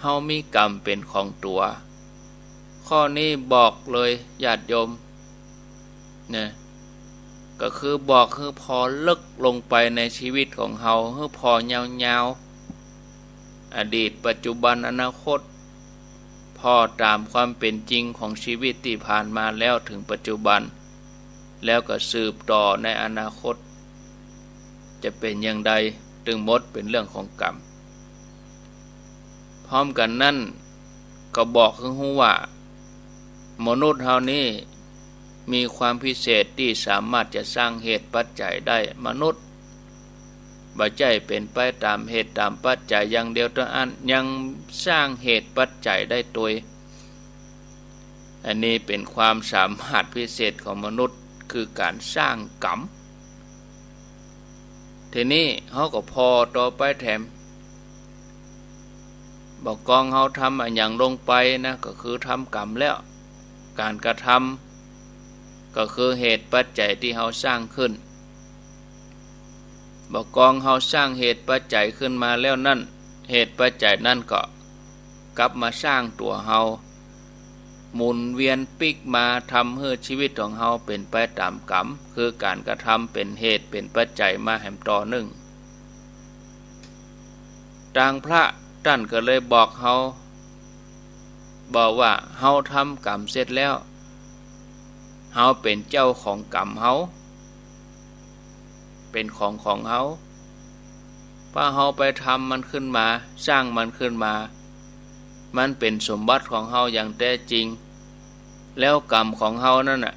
เฮามีก๋รรมเป๋นของตั๋ว ข้อนี้บอกเลยญาติโยม นะ ก็คือบอกหื้อผ่อลึกลงไปในชีวิตของเฮา หื้อผ่อยาวๆ อดีต ปัจจุบัน อนาคต ผ่อต๋ามความเป๋นจริงของชีวิตตี้ผ่านมาแล้วเถิงปัจจุบัน แล้วก็สืบต่อในอนาคต จะเป๋นอย่างใด ตึงหมดเป๋นเรื่องของก๋รรม พร้อมกั๋นนั้นก็บอกหื้อฮู้ว่า มนุษย์เฮานี้มีความพิเศษตี้สามารถจะสร้างเหตุปัจจัยได้ มนุษย์บ่ใจ้เป๋นไปต๋ามเหตุต๋ามปัจจัยอย่างเดียวเต้าอั้น ยังสร้างเหตุปัจจัยได้ตวย อันนี้เป๋นความสามารถพิเศษของมนุษย์ คือก๋านสร้างก๋รรม ทีนี้เฮาก็ผ่อต่อไปแถม บ่ากองเฮาทำอะหยังลงไปนะ ก็คือทำก๋รรมแล้ว ก๋านกระทำก็คือเหตุปัจจัยตี้เฮาสร้างขึ้น บ่ากองเฮาสร้างเหตุปัจจัยขึ้นมาแล้วนั้น เหตุปัจจัยนั้นก็กลับมาสร้างตั๋วเฮา หมุนเวียนปิ๊กมาทำหื้อชีวิตของเฮาเป๋นไปต๋ามก๋รรม คือก๋านกระทำเป๋นเหตุเป๋นปัจจัยมาแหมต่อเนื่อง ตางพระต้านก็เลยบอกเฮา บอกว่าเฮาทำก๋รรมเสร็จแล้ว เฮาเป๋นเจ้าของก๋รรมเฮา เป๋นของของเฮา เพราะเฮาไปทำมันขึ้นมา สร้างมันขึ้นมา มันเป๋นสมบัติของเฮาอย่างแต๊จริง แล้วก๋รรมของเฮานั้นน่ะ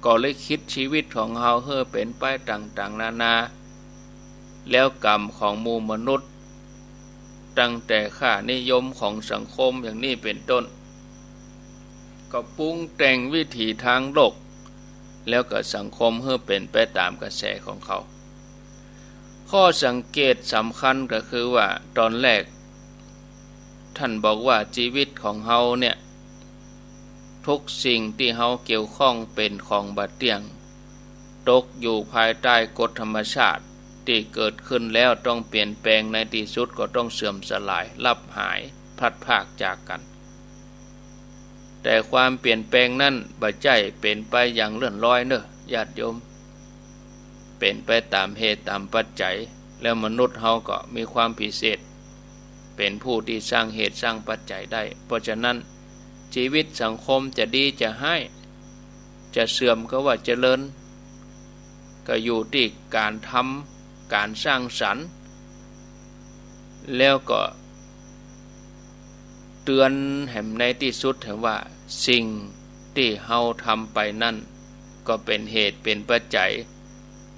ก็ลิขิตชีวิตของเฮาหื้อเป๋นไปต่างๆ นานา แล้วก๋รรมของหมู่มนุษย์ ตั้งแต่ค่านิยมของสังคมอย่างนี้เป๋นต้น ก็ปรุงแต่งวิถีทางโลก แล้วก็สังคมหื้อเป๋นไปต๋ามกระแสของเขา ข้อสังเกตสำคัญก็คือว่าต๋อนแรก ต้านบอกว่าชีวิตของเฮาเนี่ย ทุกสิ่งตี้เฮาเกี่ยวข้องเป๋นของบ่เตี้ยง ตกอยู่ภายใต้กฎธรรมชาติ ตี้เกิดขึ้นแล้วต้องเปลี่ยนแปลง ในตี้สุดก็ต้องเสื่อมสลาย ลับหาย พลัดพรากจากกั๋น แต่ความเปลี่ยนแปลงนั้นบ่ใจ้เป๋นไปอย่างเลื่อนลอยเน่อญาติโยม เป๋นไปต๋ามเหตุต๋ามปัจจัย แล้วมนุษย์เฮาก็มีความพิเศษ เป๋นผู้ตี้สร้างเหตุสร้างปัจจัยได้ เพราะฉะนั้นชีวิตสังคมจะดีจะฮ้าย จะเสื่อมก็ว่าเจริญ ก็อยู่ตี้ก๋านทำ ก๋านสร้างสรรค์ แล้วก็เตือนแหมในตี้สุดแหมว่าสิ่งตี้เฮาทำไปนั้น ก็เป๋นเหตุเป๋นปัจจัย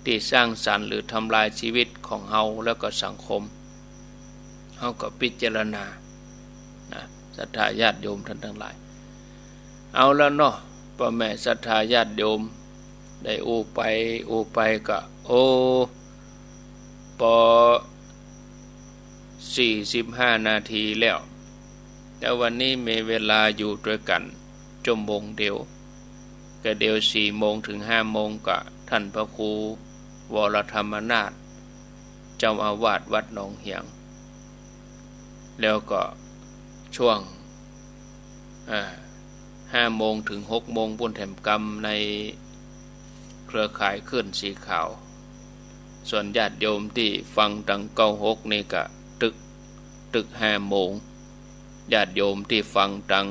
ตี้สร้างสรรค์หรือทำลายชีวิตของเฮาแล้วก็สังคม เฮาก็พิจารณานะ ศรัทธาญาติโยมท่านตังหลาย เอาละเนาะ ป้อแม่ศรัทธาญาติโยม ได้อู้ไปอู้ไปก็ โอ้ ปอสี่สิบห้านาทีแล้ว แต่วันนี้มีเวลาอยู่ตวยกั๋นจั่วโมงเดียว ก็เดี๋ยวสี่โมงเถิงห้าโมงก็ต้านพระครูวรธรรมนาถ เจ้าอาวาสวัดหนองเหียง แล้วก็ช่วง อ่า ห้าโมงเถิงหกโมงปู้นแถมกำในเครือข่ายคลื่นสีขาว ส่วนญาติโยมตี้ฟังตังเก้าหกนี่ก็ตึก ตึกห้าโมง ญาติโยมตี้ฟังตัง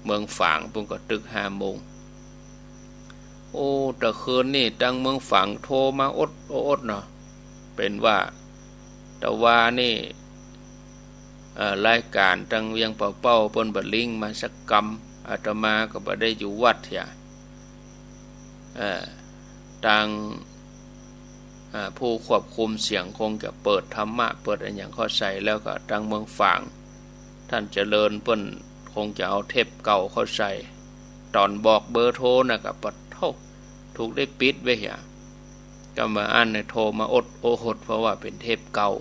เมืองฝางปู้นก็ตึกห้าโมง โอ้ ตะคืนนี่ตังเมืองฝางโทรมาอดโอดเนาะ เป๋นว่า ตะวานี่ เอ่อ รายก๋านตังเวียงป่าเป้าเปิ้นบ่ลิงก์มาสักกำ อาตมาก็บ่ได้อยู่วัดเหีย เอ่อ ตัง เอ่อ ผู้ควบคุมเสียงคงจะเปิดธรรมะ เปิดอะหยังเข้าใส่ แล้วก็ตังเมืองฝาง ท่านเจริญเปิ้นคงจะเอาเทปเก่าเข้าใส่ ต๋อนบอกเบอร์โทรน่ะก็ปะโท้ ถูกได้ปิดไว้เหีย ก็บ่อั้นเนี่ยโทรมาอดโอหด เพราะว่าเป๋นเทปเก่า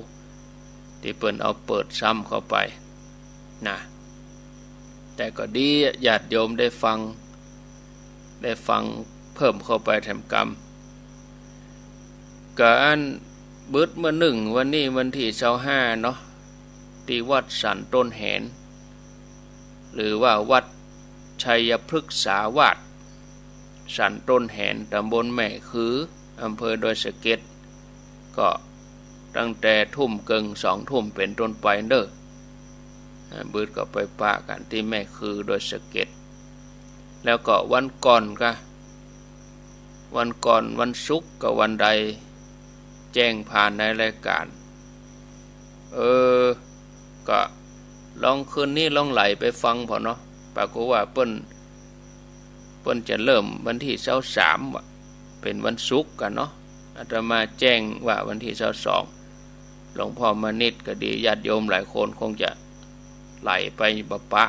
ตี้เปิ้นเอาเปิดซ้ำเข้าไปนะ แต่ก็ดี ญาติโยมได้ฟัง ได้ฟังเพิ่มเข้าไปแถมกำ ก็อันบึดเมื่อนึ่งวันนี้วันตี้ซาวห้าเนาะ ตี้วัดสันต้นแหน หรือว่าวัดชัยพฤกษาวาส สันต้นแหน ตำบลแม่คือ อำเภอดอยสะเก็ด ก็ตั้งแต่ทุ่มเกิ่ง สองทุ่มเป๋นต้นไปเน่อ อ่า บึดก็ไปปะกั๋นตี้แม่คือดอยสะเก็ด แล้วก็วันก่อนก็ วันก่อนวันศุกร์กับวันใด แจ้งผ่านในรายการ เออ ก็ลองคืนนี้ลองไหลไปฟังผ่อเนาะ ปรากฏว่าเปิ้น เปิ้นจะเริ่มวันตี้ซาวสามว่ะ เป๋นวันศุกร์กั๋นเนาะ อาตมาแจ้งว่าวันตี้ซาวสอง หลวงพ่อมณิษฐ์ก็ดี ญาติโยมหลายคนคงจะไหลไปบ่ปะ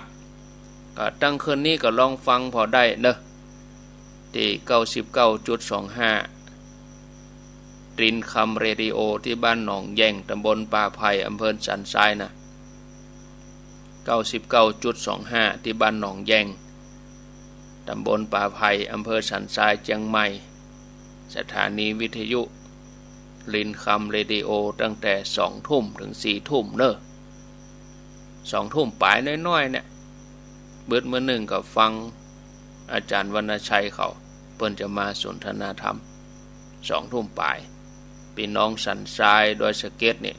ก็ตั้งคืนนี้ก็ลองฟังผ่อได้เน่อ ตี้เก้าสิบเก้าจุดสองห้า รินคำเรดิโอ ตี้บ้านหนองแยง ตำบลป่าไผ่ อำเภอสันทรายนะ เก้าสิบเก้าจุดสองห้า ตี้บ้านหนองแยง ตำบลป่าไผ่ อำเภอสันทราย เจียงใหม่ สถานีวิทยุรินคำเรดิโอ ตั้งแต่สองทุ่มถึงสี่ทุ่มเน่อ สองทุ่มป๋ายน้อยๆ เนี่ย บึดเมื่อนึ่งก็ฟังอาจ๋ารย์วรรณชัยเขา เปิ้นจะมาสนทนาธรรม สองทุ่มป๋าย ปี้น้องสันทรายดอยสะเก็ดเนี่ย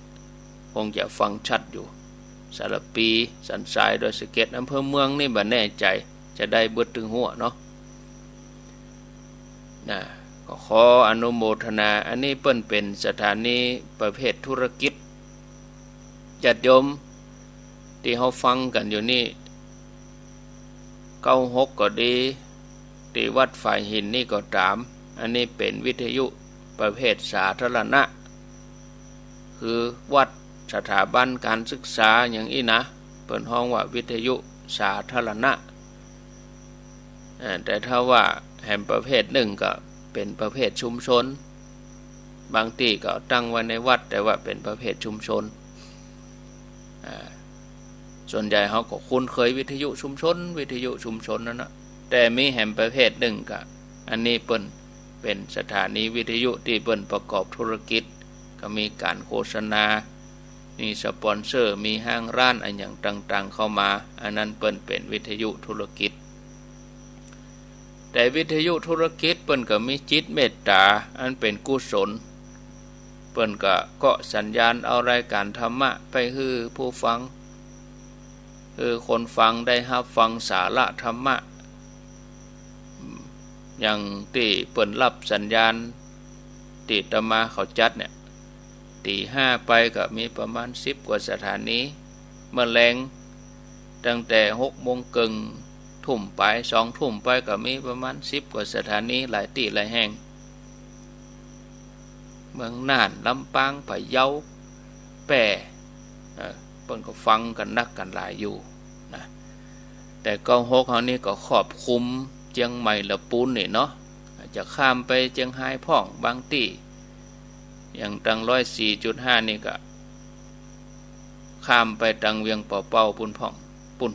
คงจะฟังชัดอยู่ สารภี สันทรายดอยสะเก็ด อำเภอเมืองนี่บ่แน่ใจ๋ จะได้บึดตึงหั้วเนาะ นะ ก็ขออนุโมทนา อันนี้เปิ้นเป๋นสถานีประเภทธุรกิจ ญาติโยมตี้เฮาฟังกั๋นอยู่นี่ เก้าหกก็ดี ตี้วัดฝายหินนี่ก็ต๋าม อันนี้เป๋นวิทยุประเภทสาธารณะ คือวัด สถาบันก๋านศึกษาหยังอี้นะ เปิ้นฮ้องว่าวิทยุสาธารณะ อ่า แต่ถ้าว่าแหมประเภทนึ่งก็เป๋นประเภทชุมชน บางตี้ก็ตั้งไว้ในวัด แต่ว่าเป๋นประเภทชุมชน อ่า ส่วนใหญ่เฮาก็คุ้นเคยวิทยุชุมชน วิทยุชุมชนนั่นนะ แต่มีแหมประเภทนึ่งก็ อันนี้เปิ้นเป๋นสถานีวิทยุตี้เปิ้นประกอบธุรกิจ ก็มีก๋านโฆษณา มีสปอนเซอร์ มีห้างร้านอะหยังต่างๆ เข้ามา อันนั้นเปิ้นเป๋นวิทยุธุรกิจ แต่วิทยุธุรกิจเปิ้นก็มีจิตเมตต๋าอันเป๋นกุศล เปิ้นก็เกาะสัญญาณเอารายก๋านธรรมะไปหื้อผู้ฟัง หื้อคนฟังได้ฮับฟังสาระธรรมะ อืม อย่างตี้เปิ้นฮับสัญญาณตี้อาตมาเขาจัดเนี่ย ตี๋ห้าไปก็มีประมาณสิบกว่าสถานี เมื่อแลงตั้งแต่หกโมงเกิ่ง ทุ่มไป สองทุ่มไปก็มีประมาณสิบกว่าสถานี หลายตี้หลายแห่ง เมืองน่าน ลำปาง พะเยา แป้ เอ่อ เปิ้นก็ฟังกั๋นนักกั๋นหลายอยู่นะ แต่เก้าหกเฮานี่ก็ครอบคลุมเจียงใหม่ละปูนนี่เนาะ จะข้ามไปเจียงฮายพ่องบางตี้ อย่างตังร้อยสี่จุดห้านี่ก็ข้ามไปตังเวียงป่าเป้าปู้นพ่อง ปู้น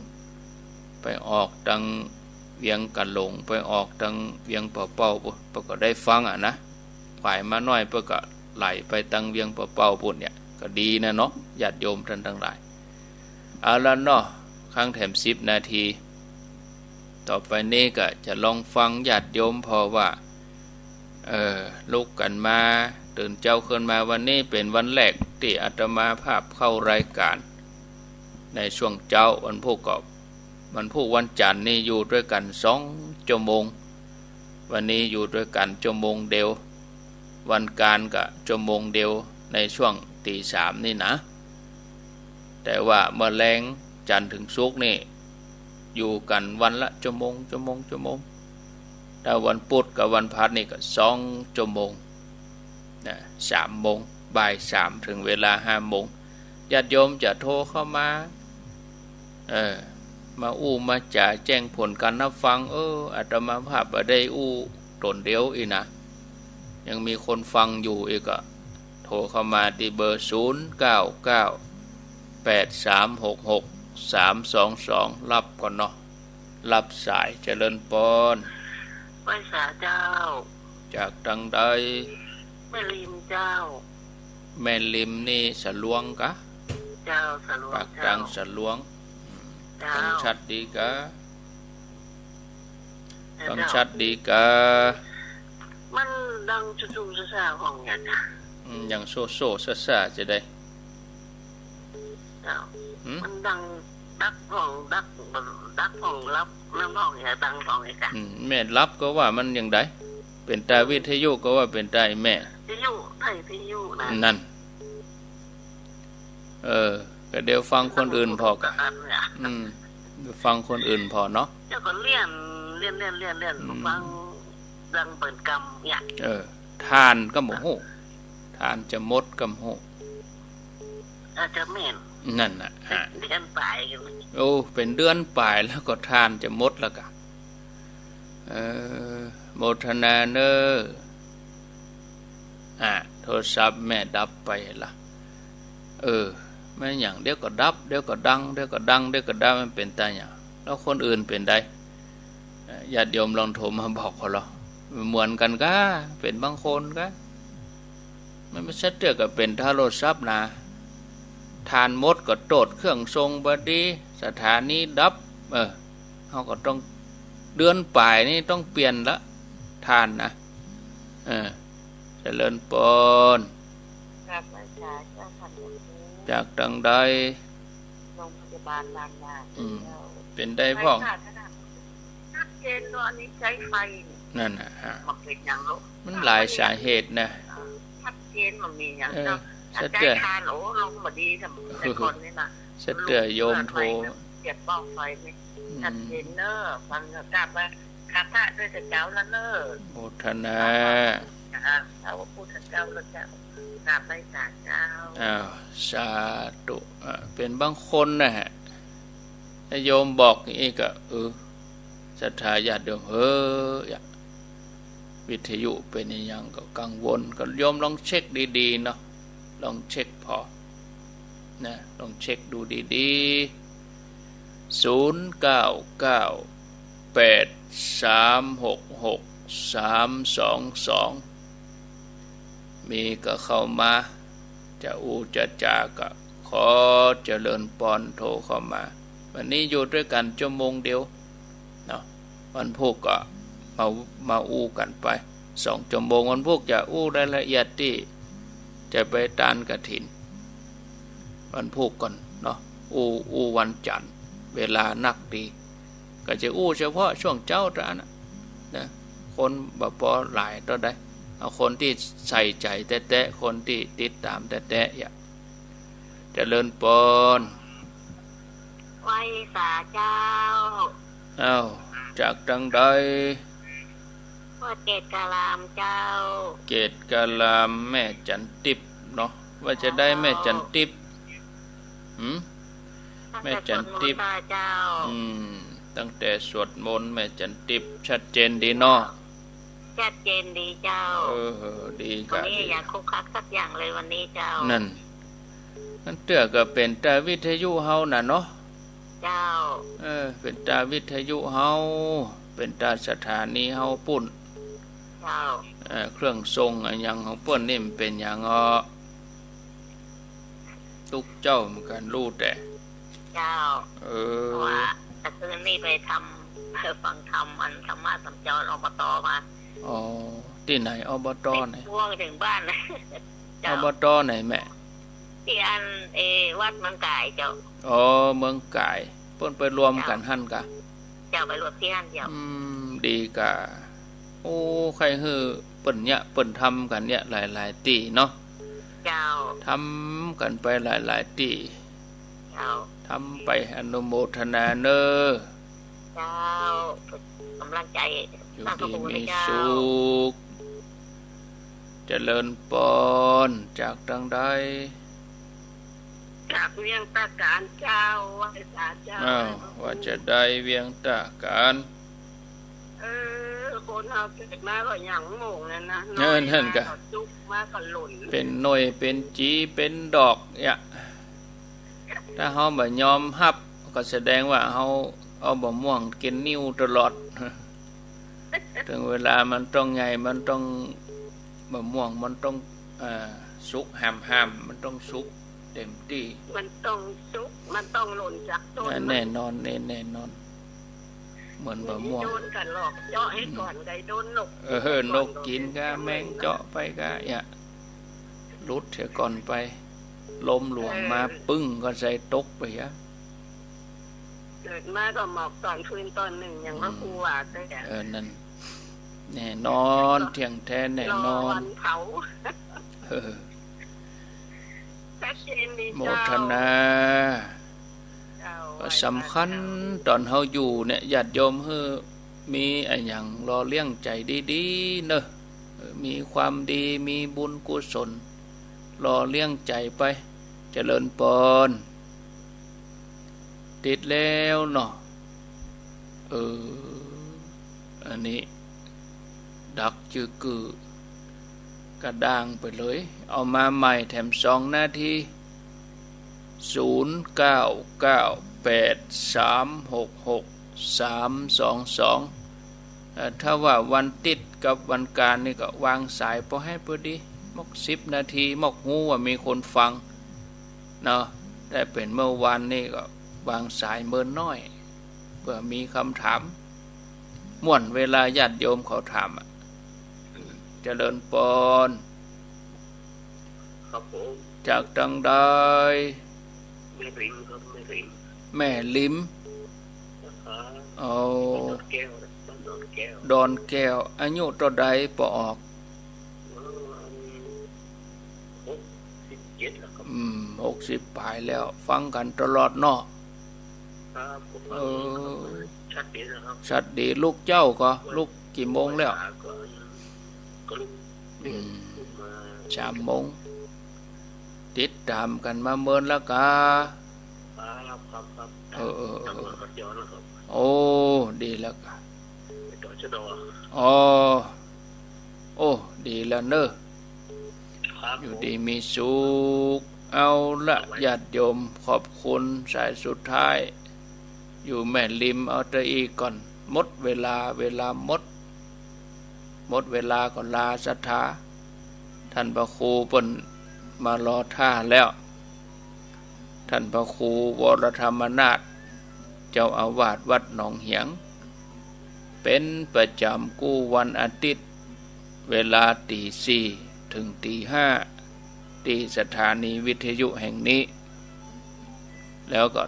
ไปออกตังเวียงกะหลง ไปออกตังเวียงป่าเป้าปู้น เปิ้นก็ได้ฟังอะนะ ขวายมาหน้อยเปิ้นก็ไหลไปตังเวียงป่าเป้าปู้นเนี่ย ก็ดีนะเนาะ ญาติโยมต้านตังหลาย เอาละเนาะ ค้างแถมสิบนาที ต่อไปนี้ก็จะลองฟังญาติโยม เพราะว่า เอ่อ ลุกกั๋นมา ตื่นเจ๊าขึ้นมา วันนี้เป๋นวันแรกตี้อาตมาภาพเข้ารายก๋าน ในช่วงเจ๊า วันพูกก็ วันพูกวันจั๋นทร์นี่อยู่ตวยกั๋นสองจั่วโมง วันนี้อยู่ตวยกั๋นจั่วโมงเดียว วันก๋านก็จั่วโมงเดียว ในช่วงตี๋สามนี่นะ แต่ว่าเมื่อแลงจั๋นทร์เถิงศุกร์นี่ อยู่กั๋นวันละจั่วโมง จั่วโมง จั่วโมง ถ้าวันปุธกับวันพฤหัสนี่ก็สองจั่วโมงนะ สามโมง บ่ายสามเถิงเวลาห้าโมง ญาติโยมจะโทรเข้ามา เออ มาอู้มาจ๋าแจ้งผลการรับฟัง เออ อาตมาภาพบ่ได้อู้ต๋นเดียวอี้นะ ยังมีคนฟังอยู่อีกอะ โทรเข้ามาตี้เบอร์ ศูนย์ เก้า เก้า แปด สาม หก หก สาม สอง สอง รับก่อนเนาะ รับสาย เจริญปอน ไหว้สาเจ้า จากตางใด แม่ริมเจ้า แม่ริมนี่สะลวงกะ เจ้า สะลวง ปากตาง เจ้า สะลวง อืม เจ้า ฟังชัดดีกะ เจ้า ฟังชัดดีกะ มันดังสู้ๆซ่าๆ ห้องเนี่ยจ้ะ อืม อย่างโซ่ๆซ่าๆ จะได้ เจ้า หืม มันดังดับห้อง ดับ ดับห้องรับ มันห้องเนี่ยดังห้องเนี่ยจ้ะ อืม แม่รับก็ว่ามันอย่างใด เป๋นตาวิทยุก็ว่าเป๋นตาไอ้แม่ วิทยุ ไทยวิทยุนะ นั่น เออ ก็เดี๋ยวฟังคนอื่นผ่อก่ะ อืม ฟังคนอื่นผ่อเนาะ เจ้าก็เลี่ยน เลี่ยน เลี่ยน เลี่ยน เลี่ยน อืม ฟังดังเปิ้นกำเนี่ย เออ ถ่านก็บ่ฮู้ ถ่านจะหมดก็บ่ฮู้ อาจจะแม่น นั่นน่ะ ฮะ เดือนปลายกัน โอ้ เป๋นเดือนปลายแล้วก็ถ่านจะหมดแล้วกะ เออ โมทนาเน้อ อ่ะ โทรศัพท์แม่ดับไปละ เออ แม่นหยัง เดี๋ยวก็ดับ เดี๋ยวก็ดัง เดี๋ยวก็ดัง เดี๋ยวก็ดับ มันเป๋นตาหยัง แล้วคนอื่นเป๋นใด เอ่อ ญาติโยมลองโทรมาบอกเขาลอ เหมือนกั๋นกะ เป๋นบางคนกะ มันบ่ใจ้เตื้อก็เป๋นตาโทรศัพท์นะ ถ่านหมดก็โต้ษเครื่องส่งบ่ดี สถานีดับ เออ เฮาก็ต้อง เดือนปลายนี่ต้องเปลี่ยนละ ถ่านนะ เออ เจริญปอน กราบไหว้สาเจ้าค่ะหลวงปู่ จากตางใด โรงพยาบาลบางนา อืม เจ้า เป๋นใดพ่อง ไฟฟ้าขนาด ชัดเจนเนาะ อันนี้ใจ๊ไฟนี่ นั่นน่ะฮะ มันเป๋นหยังลูก มันหลายสาเหตุนะ อ่า ชัดเจน มันมีหยัง เออ เจ้า ชัดเจน อาจารย์คาน โอ้ ลงมาดีสำหรับแต่ก่อนนี่นะ ชัดเจน โยมโทร เสียบปลั๊กไฟนี่ อืม ชัดเจนเน้อ ฟังเน้อ กราบไหว้ ข้าพระด้วยเจ้าแล้วเน้อ โมทนา อ่า พระพุทธเจ้าแล้วเจ้า กราบไหว้สาเจ้า อ้าว สาธุ อ่ะ เป๋นบางคนนะฮะ โยมบอกอย่างนี้ก็ เออ ศรัทธาญาติโยม เฮ้ย วิทยุเป๋นอะหยังก็กังวล ก็โยมลองเช็คดีๆ เนาะ ลองเช็คผ่อ นะ ลองเช็คดูดีๆ ศูนย์ เก้า เก้า แปด สาม หก หก สาม สอง สอง มีก็เข้ามา จะอู้จะจ๋าก็ขอเจริญปอน โทรเข้ามา วันนี้อยู่ตวยกั๋นชั่วโมงเดียวเนาะ วันพูกก็มา มาอู้กั๋นไปสองชั่วโมง วันพูกจะอู้รายละเอียดตี้จะไปตานกฐิน วันพูกก่อนเนาะ อู้ อู้วันจันทร์ เวลานักดี ก็จะอู้เฉพาะช่วงเจ๊าเต้าอั้นนะ นะ คนบ่ปอหลายเต้าใด เอาคนตี้ใส่ใจ๋แต๊ๆ คนตี้ติดต๋ามแต๊ๆ อย่า เจริญปอน ไหว้สาเจ้า อ้าว จากตางใด ว่าเกตการามเจ้า เกตการาม แม่จันติบเนาะ ว่าจะได้แม่จันติบ หืม แม่จันติบ ตั้งแต่สวดมนต์มาเจ้า อืม ตั้งแต่สวดมนต์ แม่จันติบ ชัดเจนดีเนาะ ชัดเจนดีเจ้า เออ ดีกะ วันนี้ ดี อย่าคุกคักสักอย่างเลยวันนี้เจ้า นั่น นั่นเตื้อก็เป๋นตาวิทยุเฮาน่ะเนาะ เจ้า เออ เป๋นตาวิทยุเฮา เป๋นตาสถานีเฮาปู้น เจ้า เออ เครื่องส่งอะหยังของเปิ้นนี่มันเป๋นหยังอ้อ ตุ๊กเจ้าเหมือนกั๋น ฮู้แต๊ เจ้า เออ เพราะว่าเมื่อคืนนี่ไปทำ ฟังธรรมอันธรรมะสัญจร อบต มา อ๋อ ตี้ไหน อบต ไหน ไปพ่วงเถิงบ้าน เจ้า อบต ไหนแม่ ตี้อัน เอ วัดเมืองก๋ายเจ้า อ๋อ เมืองก๋าย เปิ้นไปรวมกั๋นหั้นกะ เจ้า ไปรวมตี้หั้นเจ้า อืม ดีกะ โอ้ ใค่หื้อเปิ้นเยียะ เปิ้นทำกั๋นเยียะหลายๆ ตี้เนาะ เจ้า ทำกั๋นไปหลายๆ ตี้ เจ้า ทำไป อนุโมทนาเน้อ เจ้า ก๋ำลังใจ๋ อยู่ดีมีสุข เจริญปอน จากตางใด จาก เวียงตาก๋านเจ้า ไหว้สาเจ้า อ้าว ว่าจะได้เวียงตาก๋าน เออ คนเฮาเกิดมาก็หยังหม่งนั่นนะ เออ น้อย นั่นกะ มาก็สุข มาก็หล่น เป๋นหน่วย เป๋นจี๋ เป๋นดอก เนี่ย ถ้าเฮาบ่ยอมฮับ ก็แสดงว่าเฮาเอาบ่าม่วงกิ๋นนิ้วตลอด เถิงเวลามันต้องใหญ่ มันต้อง บ่าม่วงมันต้อง เอ่อ สุกห้ามๆ มันต้องสุกเต็มตี้ มันต้องสุก มันต้องหล่นจากต้น แน่นอน แน่ แน่นอน เหมือนบ่าม่วง โดนกั๋นหลอก เจาะหื้อก่อน หื้อ ใค่โดนนก เออ นกกิ๋นก่า แมงเจาะไปก่า เนี่ย หลุดเสียก่อนไป ลมหลวงมา เออ ปึ้งก็ใส่ตกไปอะ เกิดมาก็หมอกต๋อนคืนต๋อนนึ่ง อย่างพระครูว่าแต่ เออ นั่น แน่นอน เที่ยงแท้แน่นอน รอวันเผา เออ ชัดเจนดี โมทนา เจ้า ก็สำคัญ ไหว้พระเจ้า ต๋อนเฮาอยู่เนี่ย ญาติโยมหื้อมีอะหยังหล่อเลี้ยงใจ๋ดีๆ เนาะ เออ มีความดี มีบุญกุศล หล่อเลี้ยงใจ๋ไป เจริญปอน ติดแล้วเนาะ เออ อันนี้ ดักจื้อกื้อ กระด้างไปเลย เอามาใหม่แถมสองนาที ศูนย์เก้าเก้าแปดสามหกหกสามสองสอง เอ่อ ถ้าว่าวันติ๊ดกับวันก๋านนี่ก็วางสายปอหื้อปอดี มอกสิบนาที มอกฮู้ว่ามีคนฟัง เนาะ แต่เป๋นเมื่อวานนี่ก็วางสายเมินน้อย เปื้อมีกำถาม ม่วนเวลาญาติโยมเขาถามอะ เจริญปอน ครับผม จากตังใด แม่ริมครับ แม่ริม แม่ริม ครับ เอา ดอนแก้วนะ บ้านดอนแก้ว ดอนแก้ว อายุเต้าใดปอออก อืม หกสิบเจ็ดแล้วครับ อืม หกสิบป๋ายแล้ว ฟังกั๋นตลอดเนาะ ครับผม เออ ชัดดีนะครับ ชัดดี ลุกเจ๊าก่อ ลุกกี่โมงแล้ว ก็ ก็ลุก อืม ลุกมา สามโมง ติดต๋ามกั๋นมาเมินแล้วก่า ครับ ครับ ครับ เออ เออ เออ ตำรวจก็เจอแล้วครับ โอ้ ดีแล้วก่า ไปต่อชะดอ อ๋อ โอ้ ดีแล้วเนอะ ครับ อยู่ดีมีสุข เอาละ เอาไว้ ญาติโยม ขอบคุณ สายสุดท้าย อยู่แม่ริม เอาเต้าอี้ก่อน หมดเวลา เวลาหมด หมดเวลาก็ลาศรัทธา ท่านพระครูเปิ้นมารอท่าแล้ว ท่านพระครูวรธรรมนาถ เจ้าอาวาสวัดหนองเหียง เป๋นประจ๋ำกู้วันอาติ๊ด เวลาตี๋สี่เถิงตี๋ห้า ตี้สถานีวิทยุแห่งนี้ แล้วก็